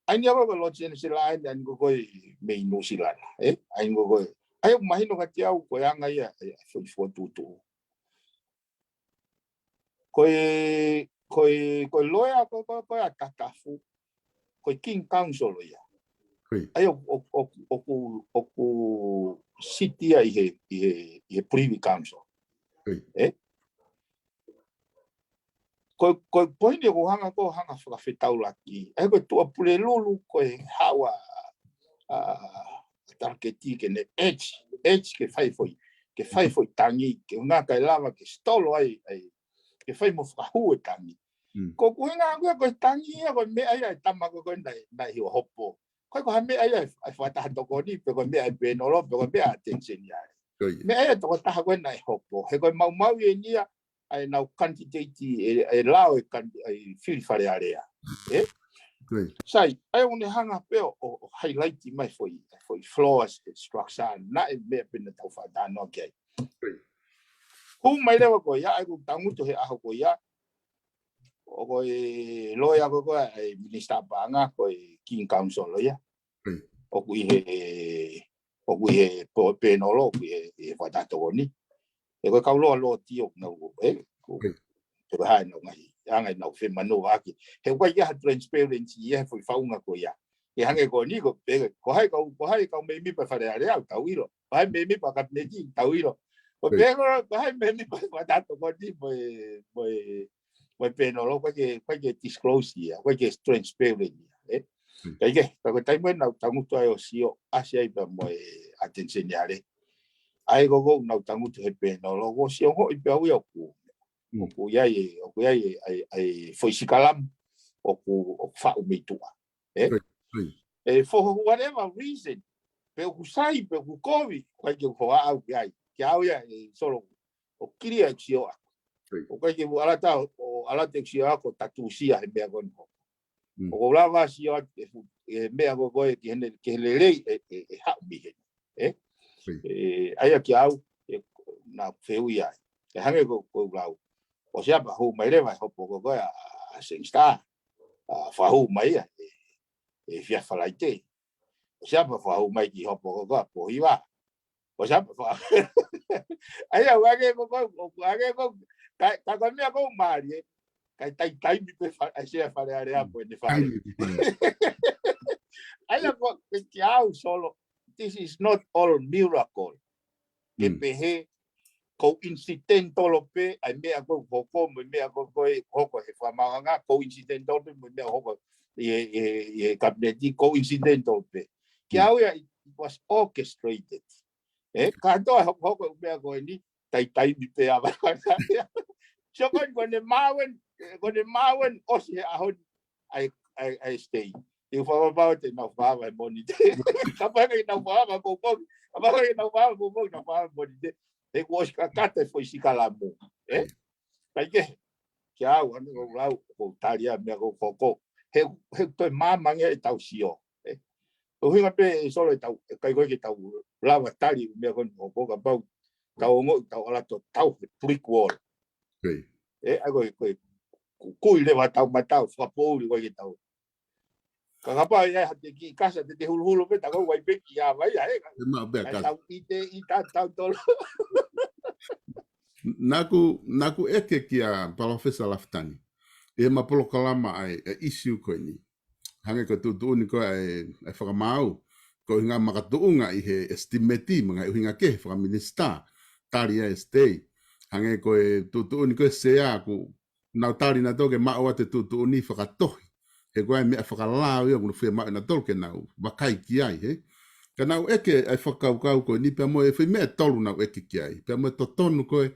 ʻA ia ko, ko Lord Chancellor ʻa ia ko, ko e mei Nuʻusila, ē? ʻA ia ko, ko e, ʻa ia ʻoku mahino kiate au ko e anga ia, ʻa e, ʻa e foʻi fokotuʻutuʻu. Ko e, ko e, ko e loea ko, ko, ko ē ʻa Tatafu, ko e King Counsel ia. ʻA ia ʻoku, ʻoku, ʻoku, ʻoku, ʻoku siti ia ʻi he, ʻi he, ʻi he Privy Council. Ē? Ko, ko e poini ʻoku hanga ko, hanga fakafetaulaki. ʻA ia ko e Tuʻapulelulu ko e hawa, ʻa, talaketi ke ne edge, edge ke fai foʻi, ke fai foʻi tangi, ke ngaka e lava ke stolo ai, ai, ke fai mo fakahū e tangi. Ko ʻeku ʻuhinga ko e, ko e tangi ia, ko e meʻa ia ʻa e tama ko, ko ē naʻe, naʻe hiva hopo. Ko e, ko ha meʻa ia ʻa e, ʻa e fakataha tokoni, pe ko e meʻa ʻa e pēnolo, pe ko e meʻa ʻa Teni Seniale. Meʻa ia ʻa e tokotaha ko ē naʻe hopo. He ko e maumau eni ia, ʻa ʻenau kanititeiti ʻe, ʻe lao e kan-, ʻa e fili Fale Alea. Ē? Sai, ʻa ia ʻoku ne hanga pē ʻo, ʻo, ʻo highlight mai foʻi, foʻi flaws ʻa e structure, naʻe meʻa pē naʻa tau fakatalanoa ki ai. Hū mai leva ko ia, ʻa ia ʻoku tangutu he ʻaho ko ia, ʻo ko e loea ko, ko e minisitā paʻanga, ko e King Counsel ia. ʻOku ʻi he, ʻoku ʻi he po-, pēnolo, ʻoku ʻi he, ʻi he fakataha tokoni. Ē ko e kau loa loa tio, nau, ē, ko, pe ko e hā ʻenau ngaahi, anga ʻenau femanū ʻaki. He ʻoku ʻikai ha transparency ia he foʻi faʻunga ko ia. ʻE hangē ko eni ko, pe, ko hai kau, ko hai kau mēmipa Fale Alea ʻoku tau ʻilo. Ko hai mēmipa Kapineti ʻoku tau ʻilo. Ko pe ko, ko hai mēmipa fakataha tokoni mo e, mo e, mo e pēnolo, ʻoku ʻikai ke, ʻoku ʻikai ke disclose ia, ʻoku ʻikai ke transparent ia, ē? ʻIkai ke, ka ko e taimi ē naʻa ku tangutu ai ʻo sio, ʻasi ai pea mo e ʻAteni Seniale. ʻA ia ko ē naʻa ku tangutu he pēnolo, ʻo sio hoʻi pē au ia ʻoku, ʻoku ʻi ai e, ʻoku ʻi ai e, ʻa e, ʻa e foʻi sikalamu, ʻoku, ʻoku faʻu mei tuʻa, ē? ʻE, for whatever reason, pe ʻoku sai, pe ʻoku kovi, ʻoku ʻikai ke u hoa au ki ai. Kiate au ia ʻe Solo, ʻoku kili ʻeku sio ako. ʻOku ʻikai ke u ʻalu atu ʻo ʻalu atu ʻeku sio ako ʻo tatusia he meʻa ko eni. ʻOku ou lava sio atu e fu-, e meʻa ko ē ki heʻene, ki he lelei ʻe, ʻe, ʻe haʻu mei heni. Ē? ʻE, ʻa ia kiate au, ʻe, naʻa ku fehuʻi ai. ʻE hangē ko, ko ʻeku lau. ʻOsi ʻa pea hū mai leva e hopo ko ē ʻa, ʻa Sangster. ʻA, fakahū mai ia, ʻe, ʻe Fiafalaite. ʻOsi ʻa pea fakahū mai ki hopo ko ē ʻa Pōhiva. ʻOsi ʻa pea fa-, ʻa ia, ʻoku ʻikai ko, ko, ʻoku ʻikai ko, ka, ka ko e meʻa ko ē mālie, ʻikai taimi pē fa-, ʻa e Sea Fale Alea mo ʻene fale. ʻA ia ko, kiate au Solo, this is not all miracle. Ke pehē, coincidental pē, ʻa e meʻa ko ē hoko, mo e meʻa ko ē hoko he fakamaauʻanga, coincidental pē, mo e meʻa hoko ʻi he, ʻi he, ʻi he Kapineti, coincidental pē. Kiate au ia, it was orchestrated. Ē, kātoa hokohoko e meʻa ko eni, taimi pē ʻa e fakamaauʻanga. So ko eni, ko ʻene maau eni, ko ʻene maau eni ʻosi he ʻaho ni, ʻa e, ʻa e, ʻa e stay. ʻE fakapapau te nau fakaava he Mōnite. Kapau ʻikai ke nau fakaava ko ē, kapau ʻikai ke nau fakaava ko ē, nau fakaava he Mōnite. He kuo ʻosi kakata e foʻi sikalamu. Ē? Kae kehe, kiate au, ʻa eni ko e lau, ko e tali ʻa e meʻa ko ē hoko. He, he toe māmani ʻetau sio. Ē? ʻUhinga pē ʻe Solo ʻetau, ʻe ʻikai ko ē ke tau lava tali e meʻa ko eni hoko, kapau tau ongoʻi tau ʻalu atu ʻo tau he brick wall. Ē, ʻa ia ko e, ko e, ku-, kui leva ʻetau mata ʻo fakapoʻuli ko ē ke tau. Ka kapau ʻe ʻi ai ha te kiʻi kasa te te huluhulu pē, ta ko vai pē ki a vai, ʻa e ka. ʻE maʻu pē ʻa e kasa. Tau ʻite, ʻita, tau tolo. Naʻa ku, naʻa ku ʻeke kia Palōfesa Lafitani ʻi heʻema polokalama ʻa e, ʻa e issue ko eni. Hangē ko e tuʻutuʻuni ko ē ʻa e, ʻa e fakamaau, ko e ʻuhinga makatuʻunga ʻi he estimate, mo e ngaahi ʻuhinga kehe fakaminisitā, tali ʻa e stay. Hangē ko e tuʻutuʻuni ko ē Sea, ʻoku nau tali nautolu ke maʻu atu e tuʻutuʻuni fakatohi. He ko e meʻa fakalao ia ʻoku nau fiemaʻu nautolu ke nau vakai ki ai, hē? Ka naʻa ku ʻeke ʻa e fakakaukau ko eni pea mo e foʻi meʻa ʻe tolu naʻa ku ʻeke ki ai. Pea mo e totonu ko ē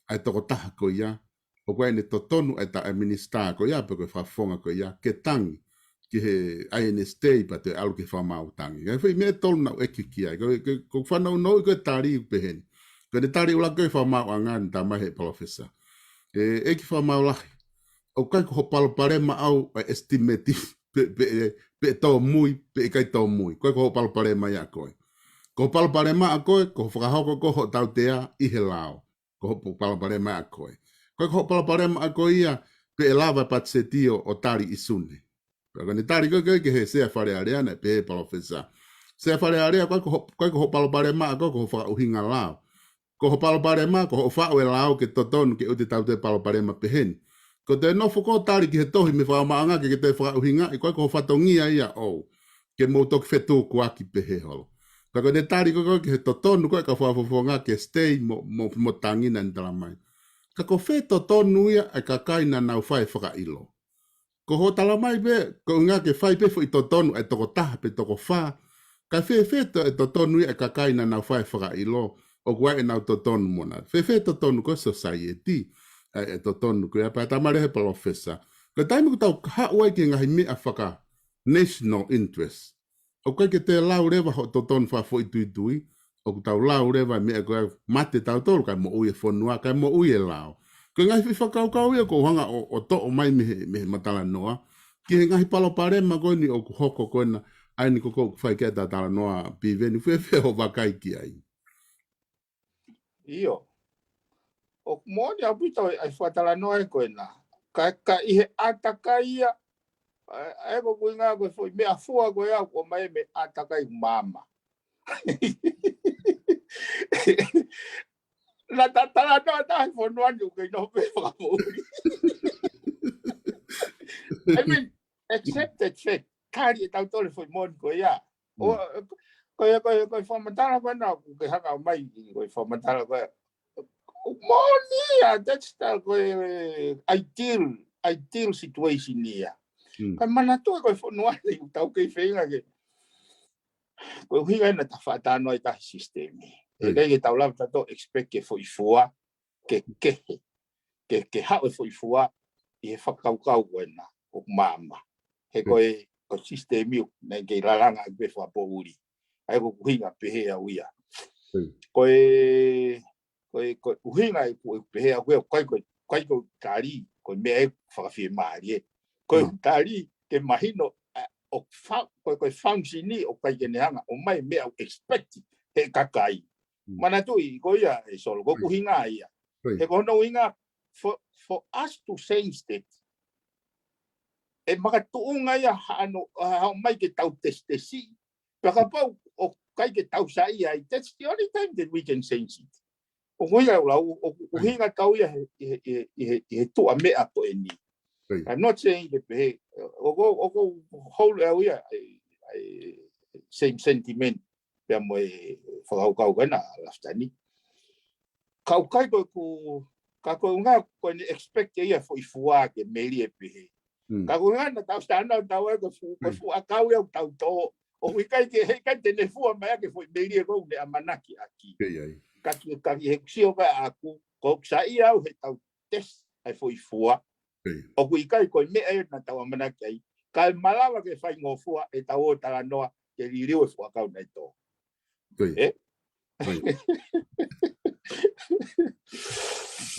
ʻa e tokotaha ko ia, ʻoku ʻi ai ʻene totonu ʻa e ta-, ʻa e minisitā ko ia, pe ko e fakafofonga ko ia, ke tangi ki he ʻa ʻene stay pea toe ʻalu ki he fakamaau tangi. Ka ko e foʻi meʻa ʻe tolu naʻa ku ʻeke ki ai. Ko, ko, ko e fanongonongo ko ē tali ʻoku pehē ni. Ko ʻene tali ʻuluaki ko ē fakamaauʻanga naʻe tā mai he Palōfesa. ʻE, ʻEiki Fakamaau Lahi, ʻOku ʻikai ko hoʻo palopalema ʻaʻau ʻa e estimate pe, pe, pe tōmui, pe ʻikai tōmui. ʻOku ʻikai ko hoʻo palopalema ia ʻa koe. Ko hoʻo palopalema ʻa koe, ko hoʻo fakahoko ko hoʻo tautea ʻi he lao. Ko hoʻo palopalema ʻa koe. ʻOku ʻikai ko hoʻo palopalema ʻa koe ia, pe ʻe lava e patiseti ʻo, ʻo tali ʻi Sune. Pea ko ʻene tali ko ē ki he Sea Fale Alea naʻe pehē ʻe he palōfesa. Sea Fale Alea, ʻoku ʻikai ko hoʻo, ʻoku ʻikai ko hoʻo palopalema ʻa koe, ko hoʻo fakaʻuhinga lao. Ko hoʻo palopalema, ko hoʻo faʻu e lao ke totonu ke ʻoua te tau toe palopalema peheni. Ko ʻete nofo ko ē ʻo tali ki he tohi mei he fakamaauʻanga ke ke toe fakaʻuhingaʻi, ʻoku ʻikai ko hoʻo fatongia ia ʻoʻou. Ke mou toki fetukuaki pehē holo. Pea ko ʻene tali ko ē ki he totonu ko ē ʻa e kau fakafofonga ke stay mo, mo, mo tangi naʻa ne talamai. Ka ko fē totonu ia ʻa e kakai naʻa nau fai e fakaʻilo. Ko hoʻo talamai pē, ko e ʻuhinga ke fai pē foʻi totonu ʻa e tokotaha pe toko fā. Ka fēfē to-, e totonu ia ʻa e kakai naʻa nau fai e fakaʻilo, ʻoku ʻi ai ʻenau totonu mo ʻenau. Fēfē totonu ko e society, ʻa e, e totonu ko ia pea talamai ʻe he palōfesa. Ko e taimi ʻoku tau haʻu ai ki he ngaahi meʻa faka-national interest. ʻOku ʻikai ke toe lau leva hoʻo totonu fakafoʻituitui, ʻoku tau lau leva e meʻa ko ē mate tautolu, kae moʻui e fonua, kae moʻui e lao. Ko e ngaahi foʻi fakakaukau ia ʻoku ou hanga ʻo, ʻo toʻo mai mei he, mei he matalanoa. Ki he ngaahi palopalema ko eni ʻoku hoko ko ena, ʻa eni ko ē ʻoku fai ki ai ʻeta talanoa Piveni, fēfē hoʻo vakai ki ai. ʻIo. ʻOku moʻoni ʻaupito ʻa e fakatalanoa ē ko ena. Ka, ka ʻi he ʻātakai ia, ʻa, ʻa e ko ʻeku ʻuhinga ko e foʻi meʻafua ko ia, ʻoku ʻomai mei he ʻātakai maama. Naʻa ta talanoa taha he fonua ni ʻoku kei noho pē fakamoʻui. I mean, accepted fact. Tali ʻe tautolu e foʻi moʻoni ko ia. ʻO, ko ia, ko ia, ko e fakamatala ko ena, ʻoku ke hanga ʻo ʻomai, ko e fakamatala ko ia. Moʻoni ia, that's the, ko e ideal, ideal situation ia. Ka manatuʻi ko e fonua ni, ʻoku tau kei feinga ke. Ko e ʻuhinga ena ta faʻa talanoa ʻi tahi sisitemi. ʻE ʻikai ke tau lava tautolu expect ke foʻi fua, ke, ke, ke, ke haʻu e foʻi fua, ʻi he fakakaukau ko ena, ʻoku maama. He ko e, ko e sisitemi ʻoku, naʻe kei lalanga ʻaki pē fakapoʻuli. ʻA ia ko ʻeku ʻuhinga pehē au ia. Ko e, ko e, ko e ʻuhinga ʻeku, ʻeku pehē au ia, ʻoku ʻikai ko e, ʻikai ko e tali, ko e meʻa ʻoku fakafiemālie. Ko e tali, ke mahino, ʻa, ʻoku fa-, ko e, ko e function ʻoku ʻikai ke ne hanga, ʻomai meʻa ʻoku expect, he kakai. Manatuʻi, ko ia ʻe Solo, ko ʻeku ʻuhinga ia. He ko hono ʻuhinga, for, for us to change that, ʻe makatuʻunga ia haʻano, haʻo ʻomai ke tau tesitesi. Pea kapau ʻoku ʻikai ke tau saiʻia ai, that's the only time that we can change it. ʻOku ʻuhinga ʻoku lau, ʻoku ʻuhinga kau ia he, he, he, he, he tuʻa meʻa ko eni. I'm not saying ke pehē, ʻoku, ʻoku hold au ia, ʻa e, ʻa e same sentiment, pea mo e fakakaukau ko ena, Lafitani. Ka ʻoku ʻikai ko ʻeku, ka ko e ʻuhinga ko ʻene expect ia foʻi fua ke melie pehē. Ka ko e ʻuhinga naʻa tau sitana tau ai ko e fu-, ko e fuʻu ʻakau ia ʻoku tau tō. ʻOku ʻikai ke, he ʻikai te ne fua mai ʻaki e foʻi melie ko ē ʻoku ne ʻamanaki ʻaki. Ka ki, ka ki he sio ko ē ʻaʻaku, ko ʻeku saiʻia au he tau test ʻa e foʻi fua. ʻOku ʻikai ko e meʻa ia naʻa tau ʻamanaki ai. Kae malava ke faingofua ʻetau ō talanoa ke liliu e fuʻu ʻakau naʻe tō. ʻE?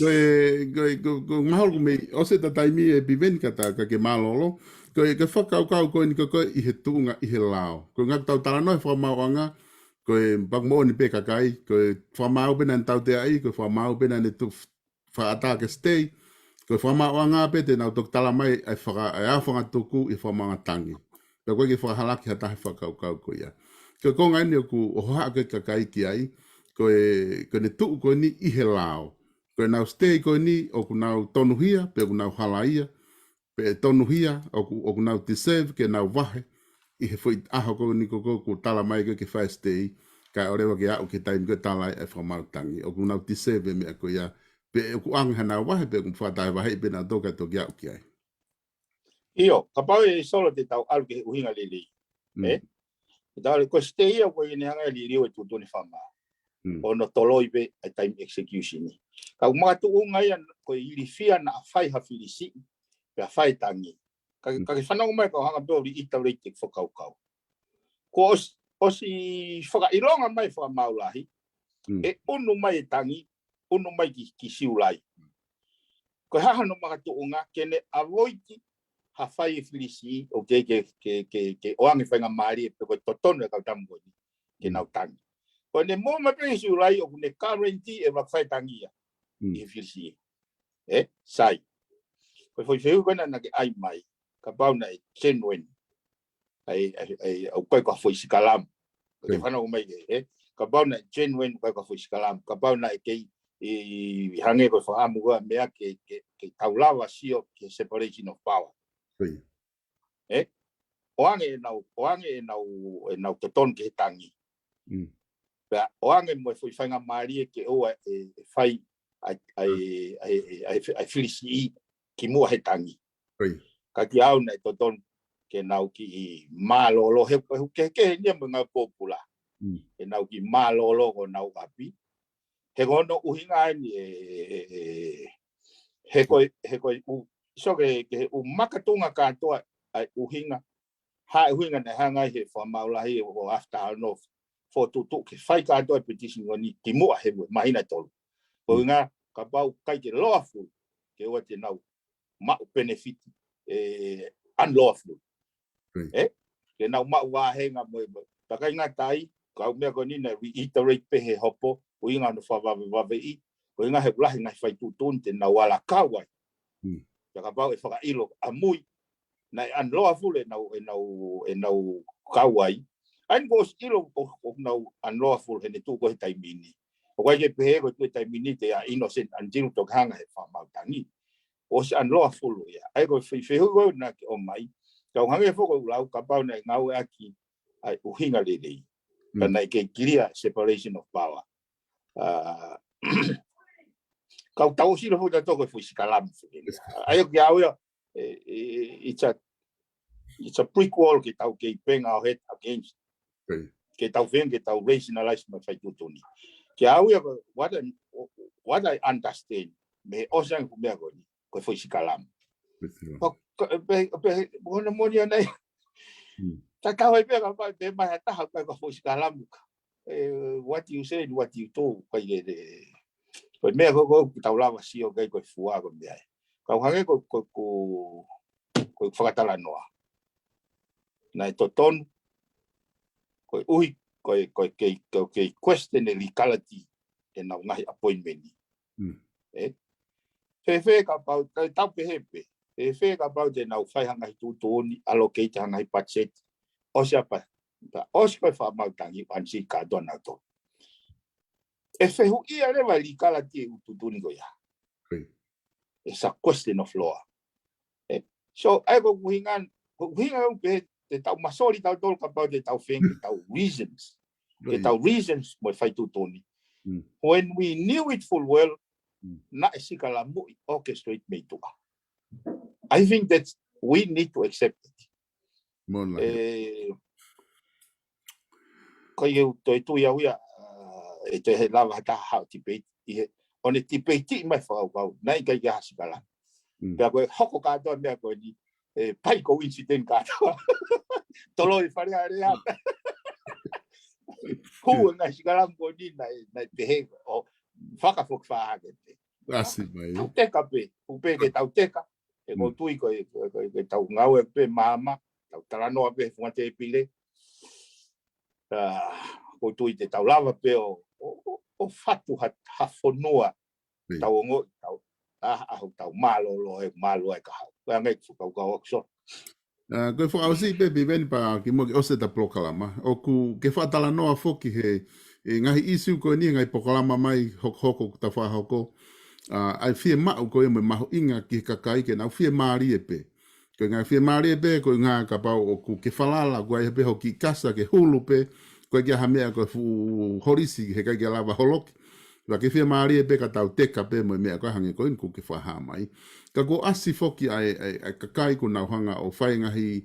Ko e, ko e, ko, ko mahalo ko e meʻa, ʻosi ʻeta taimi ʻe Piveni ka ta, ka ke mālōlō. Ko e, ko e fakakaukau ko eni ko ē ʻi he tuʻunga ʻi he lao. Ko e ʻuhinga ʻoku tau talanoa he fakamaauʻanga, ko e paku moʻoni pē kakai, ko e fakamaau pē naʻa ne tauteaʻi, ko e fakamaau pē naʻa ne tu-, fakaʻatā ke stay, ko e fakamaauʻanga pē te nau toki talamai ʻa e faka-, ʻa e ʻaofangatuku ʻi he fakamaauʻanga tangi. Pea ʻoku ʻikai ke fakahalaki ha taha he fakakaukau ko ia. Ko e konga eni ʻoku hohaʻa ko ē kakai ki ai, ko e, ko ʻene tuʻu ko eni ʻi he lao. Ko ʻenau stay ko eni ʻoku nau tonuhia, pe ʻoku nau halaia, pe ʻe tonuhia, ʻoku, ʻoku nau deserve ke nau vahe, ʻi he foʻi ʻaho ko eni ko ē ʻoku talamai ko ē ke fai e stay, kae ʻoua leva ke aʻu ki he taimi ko ē tala ai e fakamaau tangi, ʻoku nau deserve e meʻa ko ia, pe ʻoku ʻoange hanau vahe, pe ʻoku fakataʻevaheʻi pē nautolu kae toki aʻu ki ai. ʻIo, kapau ʻe Solo te tau ʻalu ki he ʻuhinga lelei. ʻE? Te tau ʻalu ko e stay ia ko ʻene hanga ʻe liliu e tuʻutuʻuni fakamaau. ʻO ne toloi pē ʻa e taimi execution ni. Ka ʻoku makatuʻunga ia ko e ilifia naʻa fai ha filisiʻi, pea fai tangi. Ka, ka ke fanongo mai kau hanga pē ʻo reiterate e fakakaukau. Ko ʻosi, ʻosi fakaʻilonga mai fakamaau lahi, ʻe ʻunu mai e tangi, ʻunu mai ki, ki Siulai. Ko e hā hano makatuʻunga ke ne avoid ha fai e fili siʻi ʻoku ke, ke, ke, ke, ke ʻoange faingamālie pe ko e totonu e kau tama ko eni ke nau tangi. Ko ʻene mō mai pē ʻi Siulai ʻoku ne guarantee ʻe ʻuluaki fai tangi ia ʻi he fili siʻi. Ē, sai. Ko e foʻi fehuʻi ko ena naʻa ke ʻai mai, kapau naʻe genuine. ʻAi, ʻai, ʻai, ʻoku ʻikai ko ha foʻi sikalamu. Ko e fānau mai ke, ē? Kapau naʻe genuine, ʻikai ko ha foʻi sikalamu. Kapau naʻe kei, ʻi, hangē ko e fakaʻamu ko e meʻa ke, ke, ke tau lava sio ki he separation of power. Ē? ʻOange ʻenau, ʻoange ʻenau, ʻenau totonu ki he tangi. Pea ʻoange mo e foʻi faingamālie ke ʻoua ʻe, ʻe fai ʻa e, ʻa e, ʻa e, ʻa e, ʻa e fili siʻi kimuʻa he tangi. Ka kiate au naʻe totonu ke nau kiʻi mālōlō, he, he, ke, ke, he nia mo e ngaahi pōpula. Ke nau kiʻi mālōlō ko honau ʻapi. He ko hono ʻuhinga eni ē, ē, ē, he ko e, he ko e ʻū, so ke, ke he ʻū makatuʻunga kātoa ʻa e ʻuhinga, ha ʻuhinga naʻe hanga ai he fakamaau lahi ʻo After Hanofa, fokotuʻutuʻu ke fai kātoa e petition ko eni kimuʻa he ua māhina tolu. Ko e ʻuhinga kapau ʻikai ke lawful, ke ʻoua te nau maʻu penefiti ʻe unlawful. Ē? Ke nau maʻu vāhenga mo e, mo e. Pea ʻikai ngata ai, ko e ʻū meʻa ko eni naʻe reiterate pē he hopo, ʻuhinga hono fakavavevave ʻi, ko e ʻuhinga he ʻoku lahi e ngaahi fai tuʻutuʻuni te nau ala kau ai. Pea kapau ʻe fakaʻilo ʻamui, naʻe unlawful ʻenau, ʻenau, ʻenau kau ai. ʻA ia kuo ʻosi ʻilo ʻo, ʻoku nau unlawful he ne tuʻu ko ē he taimi ni. ʻOku ʻikai ke pehē ko e tuʻu he taimi ni te a innocent until toki hanga he fakamaau tangi. ʻOsi unlawful ia. ʻA ia ko e fe-, fehuʻi ko ē naʻa ke ʻomai. Kau hangē foki ko e lau kapau naʻe ngāueʻaki ʻa e ʻuhinga lelei. Ka naʻe kei kilia separation of power. ʻA, kau tau ʻosi ʻilo foki tautolu ko e foʻi sikalamu foki. ʻA ia kiate au ia, ē, ē, it's a, it's a brick wall ke tau kei bang our head against. Ke tau feinga ke tau rationalize mo e fai tuʻutuʻuni. Kiate au ia ko e, what I, what I understand, mei he ʻosi ange ʻeku meʻa ko eni, ko e foʻi sikalamu. Ko, ko, pe, pe, ko hono moʻoni ʻanai. Tatau ai pē kapau te mai ha taha ko e foʻi sikalamu ka. Ē, what you say, what you do, ko e, ē, ko e meʻa ko ē ʻoku tau lava sio ki ai ko e fua ko e meʻa ē. Kau hangē ko, ko, ko, ko e fakatalanoa. Naʻe totonu, koeʻuhi, ko e, ko e kei, ko e kei question e legality ʻenau ngaahi appointment ni. Ē? Fēfē kapau, tau, tau pehē pē. Fēfē kapau te nau fai ha ngaahi tuʻutuʻuni, allocate ha ngaahi budget, ʻosi apa, ta, ʻosi ko e fakamaau tangi, ʻansi kātoa nautolu. ʻE fehuʻia leva e legality e ʻū tuʻutuʻuni ko ia. It's a question of law. Ē? So, ʻa ia ko e ʻuhinga, ko e ʻuhinga ʻoku pehē te tau masoli tautolu kapau te tau feinga ke tau reasons. Ke tau reasons mo e fai tuʻutuʻuni. When we knew it full well, naʻe sikalamuʻi orchestrate mei tuʻa. I think that we need to accept it. Ē, ko ia ʻoku toe tui au ia, ʻa, ʻe toe lava ha taha ʻo debate ʻi he, ʻo ne debate mai fakakaukau, naʻe ʻikai ke ha sikalamu. Pea ko e hoko kātoa meʻa ko eni, ē, by coincidence kātoa. Toloi Fale Alea. Hū e ngaahi sikalamu ko eni naʻe, naʻe pehē, ʻo fakafoki fakahake pē. ʻAsi mai. Tau teka pē, ʻoku pē ke tau teka, ʻe ʻoku ou tui ko e, ko e, ko e, ko e tau ngāue pē māmā, tau talanoa pē he funga tēpile. ʻA, ʻoku ou tui te tau lava pē ʻo, ʻo, ʻo, ʻo fatu ha, ha fonua, tau ongoʻi, tau, ʻa, ʻa, ʻo tau mālōlō e, mālō e kahaʻu. Ko e anga e fakakaukau ʻaku, Solo. ʻA, ko e fakaʻosi pē Piveni pea kimuʻa ke ʻosi ʻeta polokalama. ʻOku ke fakatalanoa foki he, e ngaahi issue ko eni, ngaahi polokalama mai hokohoko kuo ta fakahoko. ʻA, ʻa e fiemaʻu ko ia mo e mahuʻinga ki he kakai ke nau fiemālie pē. Ko e ngaahi fiemālie pē, ko e ngaahi kapau ʻoku ke falala, ko e ʻai pē hoʻo kiʻi kasa ke hulu pē, ko e ʻikai ha meʻa ko e fuʻu holisi, he ʻikai ke lava holoki. Ka ke fiemālie pē ka tau teka pē mo e meʻa ko e hangē ko eni kuo ke fakahā mai. Ka kuo ʻasi foki ʻa e, ʻa e, ʻa e kakai kuo nau hanga ʻo fai ngaahi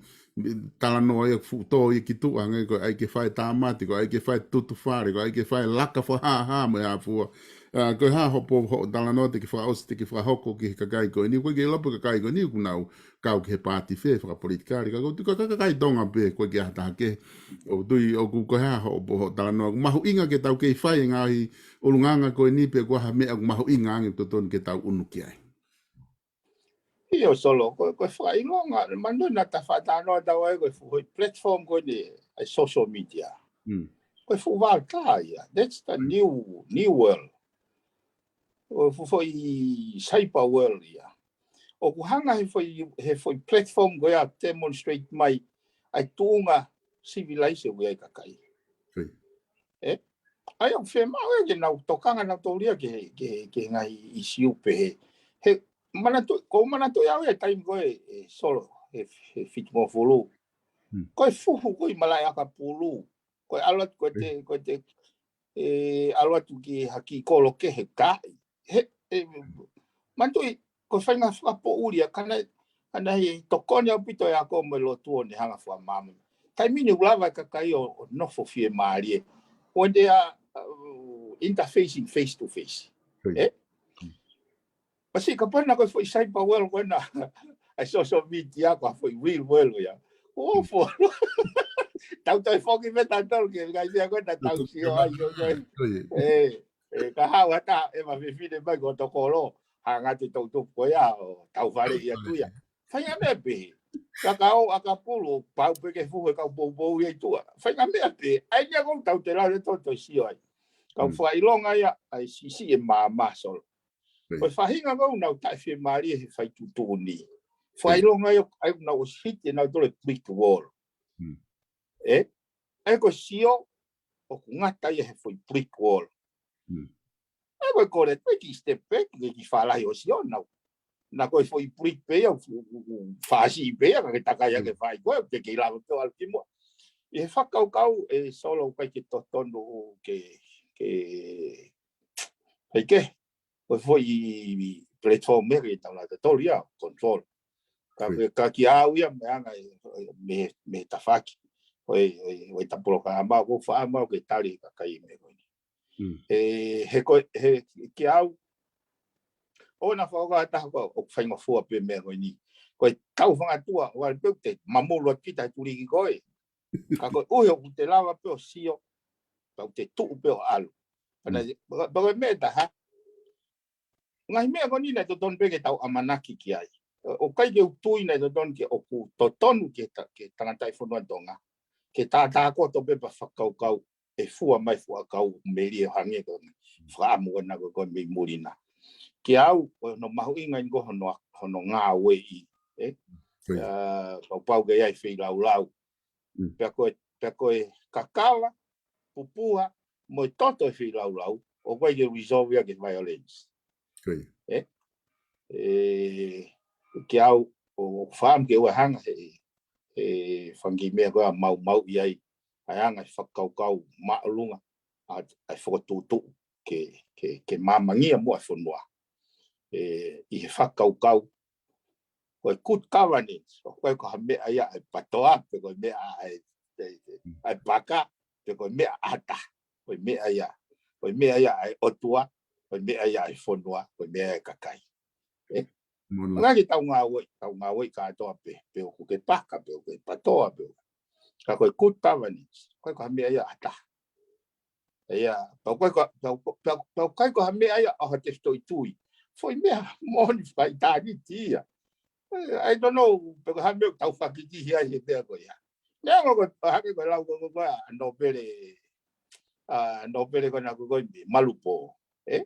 talanoa ia fuʻu tō ia ki tuʻa hangē ko e ʻai ke fai tāmate, ko e ʻai ke fai tutu fale, ko e ʻai ke fai laka fakahāhā mo e hā fua. ʻA, ko e hā hoʻo, hoʻo talanoa te ke fakaʻosi, te ke fakahoko ki he kakai ko eni, ko e ke lope kakai ko eni, kuo nau kau ki he paati fē fakapolitikale, ka ko e tuʻu ka, ka, kakai Tonga pē, ko e ʻikai ha taha kehe. ʻOku ou tui ʻoku ko e hā hoʻo, hoʻo talanoa. Mahuʻinga ke tau kei fai e ngaahi ʻulungaanga ko eni pe ko e hā ha meʻa ʻoku mahuʻinga ange totonu ke tau ʻunu ki ai. ʻIo, Solo, ko, ko e fakaʻilonga, manatuʻi naʻa ta faʻa talanoa atu ai, ko e fuʻu foʻi platform ko eni, ʻa e social media. Ko e fuʻu vaotā ia. That's the new, new world. Ko e fuʻu foʻi cyber world ia. ʻOku hanga he foʻi, he foʻi platform ko ia demonstrate mai, ʻa e tuʻunga civilized ʻoku ʻi ai e kakai. ʻE? ʻA ia ʻoku fiemaʻu ia ke nau tokanga nautolu ia ki he, ki he, ki he ngaahi ʻisiū pehē. He manatuʻi, ko u manatuʻi au ia taimi ko ē, ʻe Solo, he, he fitungofulu. Ko e fuhu ko ē ʻi Malaʻeakapulu. Ko e ʻalu atu, ko e te, ko e te, ʻe, ʻalu atu ki ha kiʻi kolo kehe ka. He, ʻe, manatuʻi, ko e faʻahinga fakapoʻuli ia, ka naʻe, ka naʻe tokoni ʻaupito e ako mo e lotu ʻo ne hanga fakamāmani. Taimi ni ʻoku lava e kakai ʻo, ʻo nofo fiemālie. When they are, uh, interfacing face to face. ʻE? Pasi kapau naʻe ko e foʻi cyber world ko ena, ʻa e social media ko e foʻi real world ia. ʻO fo. Tau toe foki mei tautolu ki he ngaahi meʻa ko ena tau sio ai ʻo ko ē. ʻE, ʻe, ka haʻu ha taha ʻe ma fefine mai ko tokolo, hanga atu e toʻutupu ko ia, ʻo tau fale ia tu ia. Fai ha meʻa pehē. Ka ka ʻo ʻakapulu, pau pē ke fuhu e kau poupou ia ʻi tuʻa. Fai ha meʻa pehē. ʻA ia ko ʻetau te lau le toto sio ai. Kau fakaʻilonga ia, ʻa e sisi e māmā Solo. Ko e faʻahinga ko ē ʻoku nau taʻefiemālie he fai tuʻutuʻuni. Fakaʻilonga ia, ʻa ia ʻoku nau ʻosi hiti ʻe nautolu e brick wall. ʻE? ʻA ia ko e sio, ʻoku ngata ia he foʻi brick wall. ʻA ia ko e kole, ko e kiʻi step back, ko e kiʻi fālahi ʻo sio nau. Naʻa ko e foʻi brick pē ia, ʻu, ʻu, ʻu, fāsiʻi pē ia, ka ke takai ake fai ko ē, ke kei lava pē ʻo ʻalu ki muʻa. ʻI he fakakaukau ʻe Solo ʻoku ʻikai ke totonu ke, ke, ʻikai ke, ko e foʻi platform ia ke tau lata tolu ia, control. Ka, ka kiate au ia mei he anga e, mei, mei he tafaʻaki. ʻO e, ʻo e, ʻo e ta polokalama, ko e faʻa mau ke tali e kakai meʻa ko eni. ʻE, he ko e, he kiate au, ʻoua naʻa fakakaukau ha taha ko ʻoku faingofua pē meʻa ko eni. Ko e tau fangatua, ʻo ʻalu pē ʻo te mamulu atu kita he tuliki ko ē. Ka ko e ʻuhi ʻoku te lava pē ʻo sio, ka ʻoku te tuʻu pē ʻo ʻalu. Pea naʻe, pea ko e meʻa ʻe taha, ngaahi meʻa ko eni naʻe totonu pē ke tau ʻamanaki ki ai. ʻO, ʻoku ʻikai ke u tui naʻe totonu ke ʻoku totonu ke ta-, ke tangataʻi fonua Tonga. Ke tātā koto pē pea fakakaukau ʻe fua mai fuʻu ʻakau melie ʻo hangē ko e fakaʻamu ko ena ko ē ko ē mei muli na. Kiate au, ko hono mahuʻinga eni ko hono, hono ngāueʻi, ʻe? ʻA, pau pau ke ʻi ai e feilaulau. Pea ko e, pea ko e kakava, pupuha, mo e toto e feilaulau, ʻoku ʻikai ke resolve ia ke violence. ʻE? ʻE, kiate au, ʻo, ʻoku fiemaʻu ke ʻoua hanga he, he fanga kiʻi meʻa ko ē ʻa maumauʻi ai, ʻa e anga e fakakaukau māʻolunga, ʻa, ʻa e fokotuʻutuʻu ke, ke, ke māmangia muʻa e fonua. ʻE, ʻi he fakakaukau, ko e good governance, ʻoku ʻikai ko ha meʻa ia ʻa e patoa, pe ko e meʻa ʻa e, ʻa e, ʻa e paka, pe ko e meʻa ʻa ha taha, ko e meʻa ia, ko e meʻa ia ʻa e ʻOtua, ko e meʻa ia ʻa e fonua, ko e meʻa ia ʻa e kakai. ʻE? Ngaahi tau ngāueʻi, tau ngāueʻi kātoa pē, pe ʻoku ke paka, pe ʻoku ke patoa, pe ʻoku. Ka ko e good governance, ʻoku ʻikai ko ha meʻa ia ʻa ha taha. ʻIa, pau ʻikai ko, pau, pau, pau ʻikai ko ha meʻa ia ʻo ha tefitoʻi tui. Foʻi meʻa moʻoni fakaʻitāniti ia. ʻE, I don't know, pe ko ha meʻa ʻoku tau fakikihi ai he meʻa ko ia. Neongo ko, hangē ko e lau ko, ko, ko, ʻa Nōpele, ʻa Nōpele ko ena ko, ko e meʻa, Malupō. ʻE?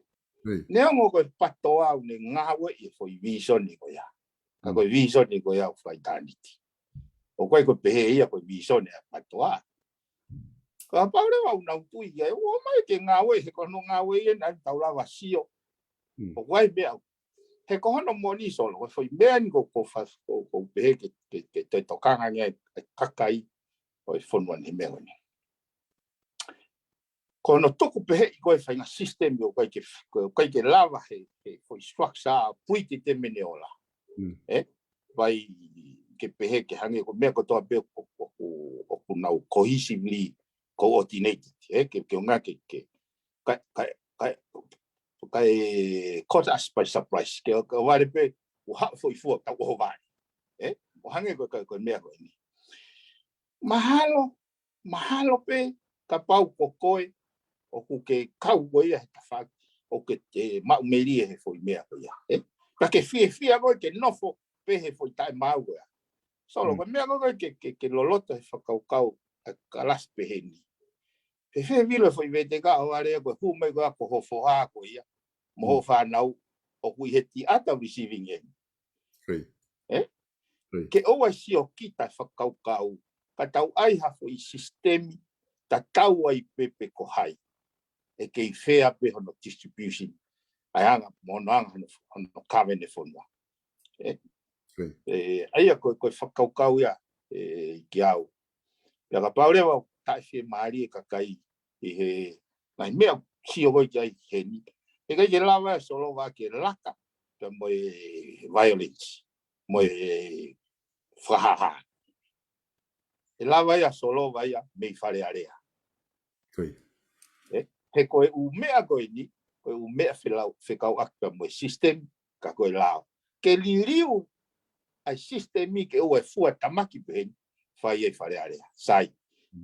Neongo ko e patoa ʻoku ne ngāueʻi e foʻi vīsone ko ia. Ka ko e vīsone ko ia ʻoku fakaʻitāniti. ʻOku ʻikai ko e pehē ia ko e vīsone ʻa e patoa. Kapau leva ʻoku nau tui ia, ʻoua mai ke ngāue, he ko hono ngāue ia naʻa tau lava sio. ʻOku ʻi ai e meʻa. He ko hono moʻoni Solo, ko e foʻi meʻa ni ko, ko fa-, ko, ko pehē ke, ke, ke te tokanga nge e kakai ʻo e fonua ni he meʻa ni. Ko hono tuku pehē ʻi ko e faʻahinga system ʻoku ʻikai ke, ʻoku ʻikai ke lava he, he foʻi structure predetermined ʻo la. ʻE? Vai ke pehē ke hangē ko e meʻa kotoa pē ʻoku, ʻoku, ʻoku nau cohesively coordinated. ʻE? Ke, ke ʻunga ke, ke, ka, ka, ka, ka e caught us by surprise. Ke, ke vale pē, ʻo haʻu foʻi fua, tau ʻohovale. ʻE? ʻO hangē ko e, ko e, ko e meʻa ko eni. Mahalo, mahalo pē, kapau ko koe, ʻoku ke kau koe ia he tafaʻaki, ʻoku ke, ʻe, maʻu melie he foʻi meʻa ko ia. ʻE? Ka ke fiefia koe ke nofo, pehē foʻi taʻemaau ko ia. Solo, ko e meʻa ko ē ke, ke, ke loloto he fakakaukau ʻa e kalasi pehē ni. He fēfē vilo foʻi veteka ʻo ale ko e hū mai ko ia ko ho foha ko ia. Mo ho fānau ʻoku ʻi he tiata receiving end. Ke ʻoua ʻe sio kita fakakaukau, ka tau ʻai ha foʻi sisitemi, tatau ai pē pe ko hai. ʻE kei fea pē hono distribution. ʻA e anga, mo hono anga, hono, hono kave ʻene fonua. ʻE, ʻe, ʻa ia ko, ko e fakakaukau ia, ʻe, ki au. Pea kapau leva ʻoku taʻefiemālie e kakai, ʻi he, ngaahi meʻa sio ko ē ki ai heni. ʻE ʻikai ke lava ia Solo ke laka, pea mo e violence, mo e fakahāhā. ʻE lava ia Solo ia mei Fale Alea. ʻE, he ko e ʻū meʻa ko eni, ko e ʻū meʻa felau, fekauʻaki pea mo e sisitemi, ka ko e lao. Ke liliu ʻa e sisitemi ke ʻoua ʻe fua tamaki pehē ni, fai ʻi Fale Alea. Sai.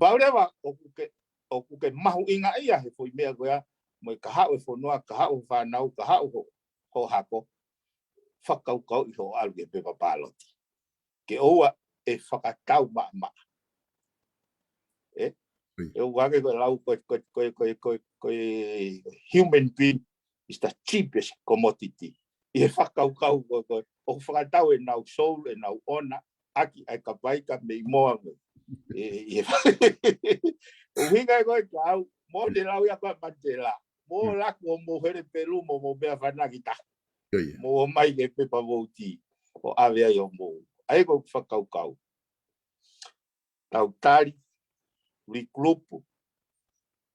Pau leva, ʻoku ke, ʻoku ke mahuʻingaʻia he foʻi meʻa ko ia, mo e kahaʻu e fonua, kahaʻu e fānau, kahaʻu ho, ho hako, fakakaukauʻi hoʻo ʻalu ki he pepa pāloti. Ke ʻoua ʻe fakatau maʻamaʻa. ʻE? ʻE ʻoua ke ko e lau ko, ko, ko, ko, ko, ko e human being is the cheapest commodity. ʻI he fakakaukau ko, ko, ʻoku fakatau ʻenau soul, ʻenau ʻona, ʻaki ʻa e kapaika mei moa mo. ʻE, ʻi he ʻuhinga ko ē ka au, mo te lau ia ko ē Mandela. Mo laku ʻo mo hele Pelu, mo mo mea fana ki tahi. Mo ō mai ki he pepa vouti, ʻo ʻave ai ʻo mo. ʻA ia ko e fakakaukau. Tau tali, regroup,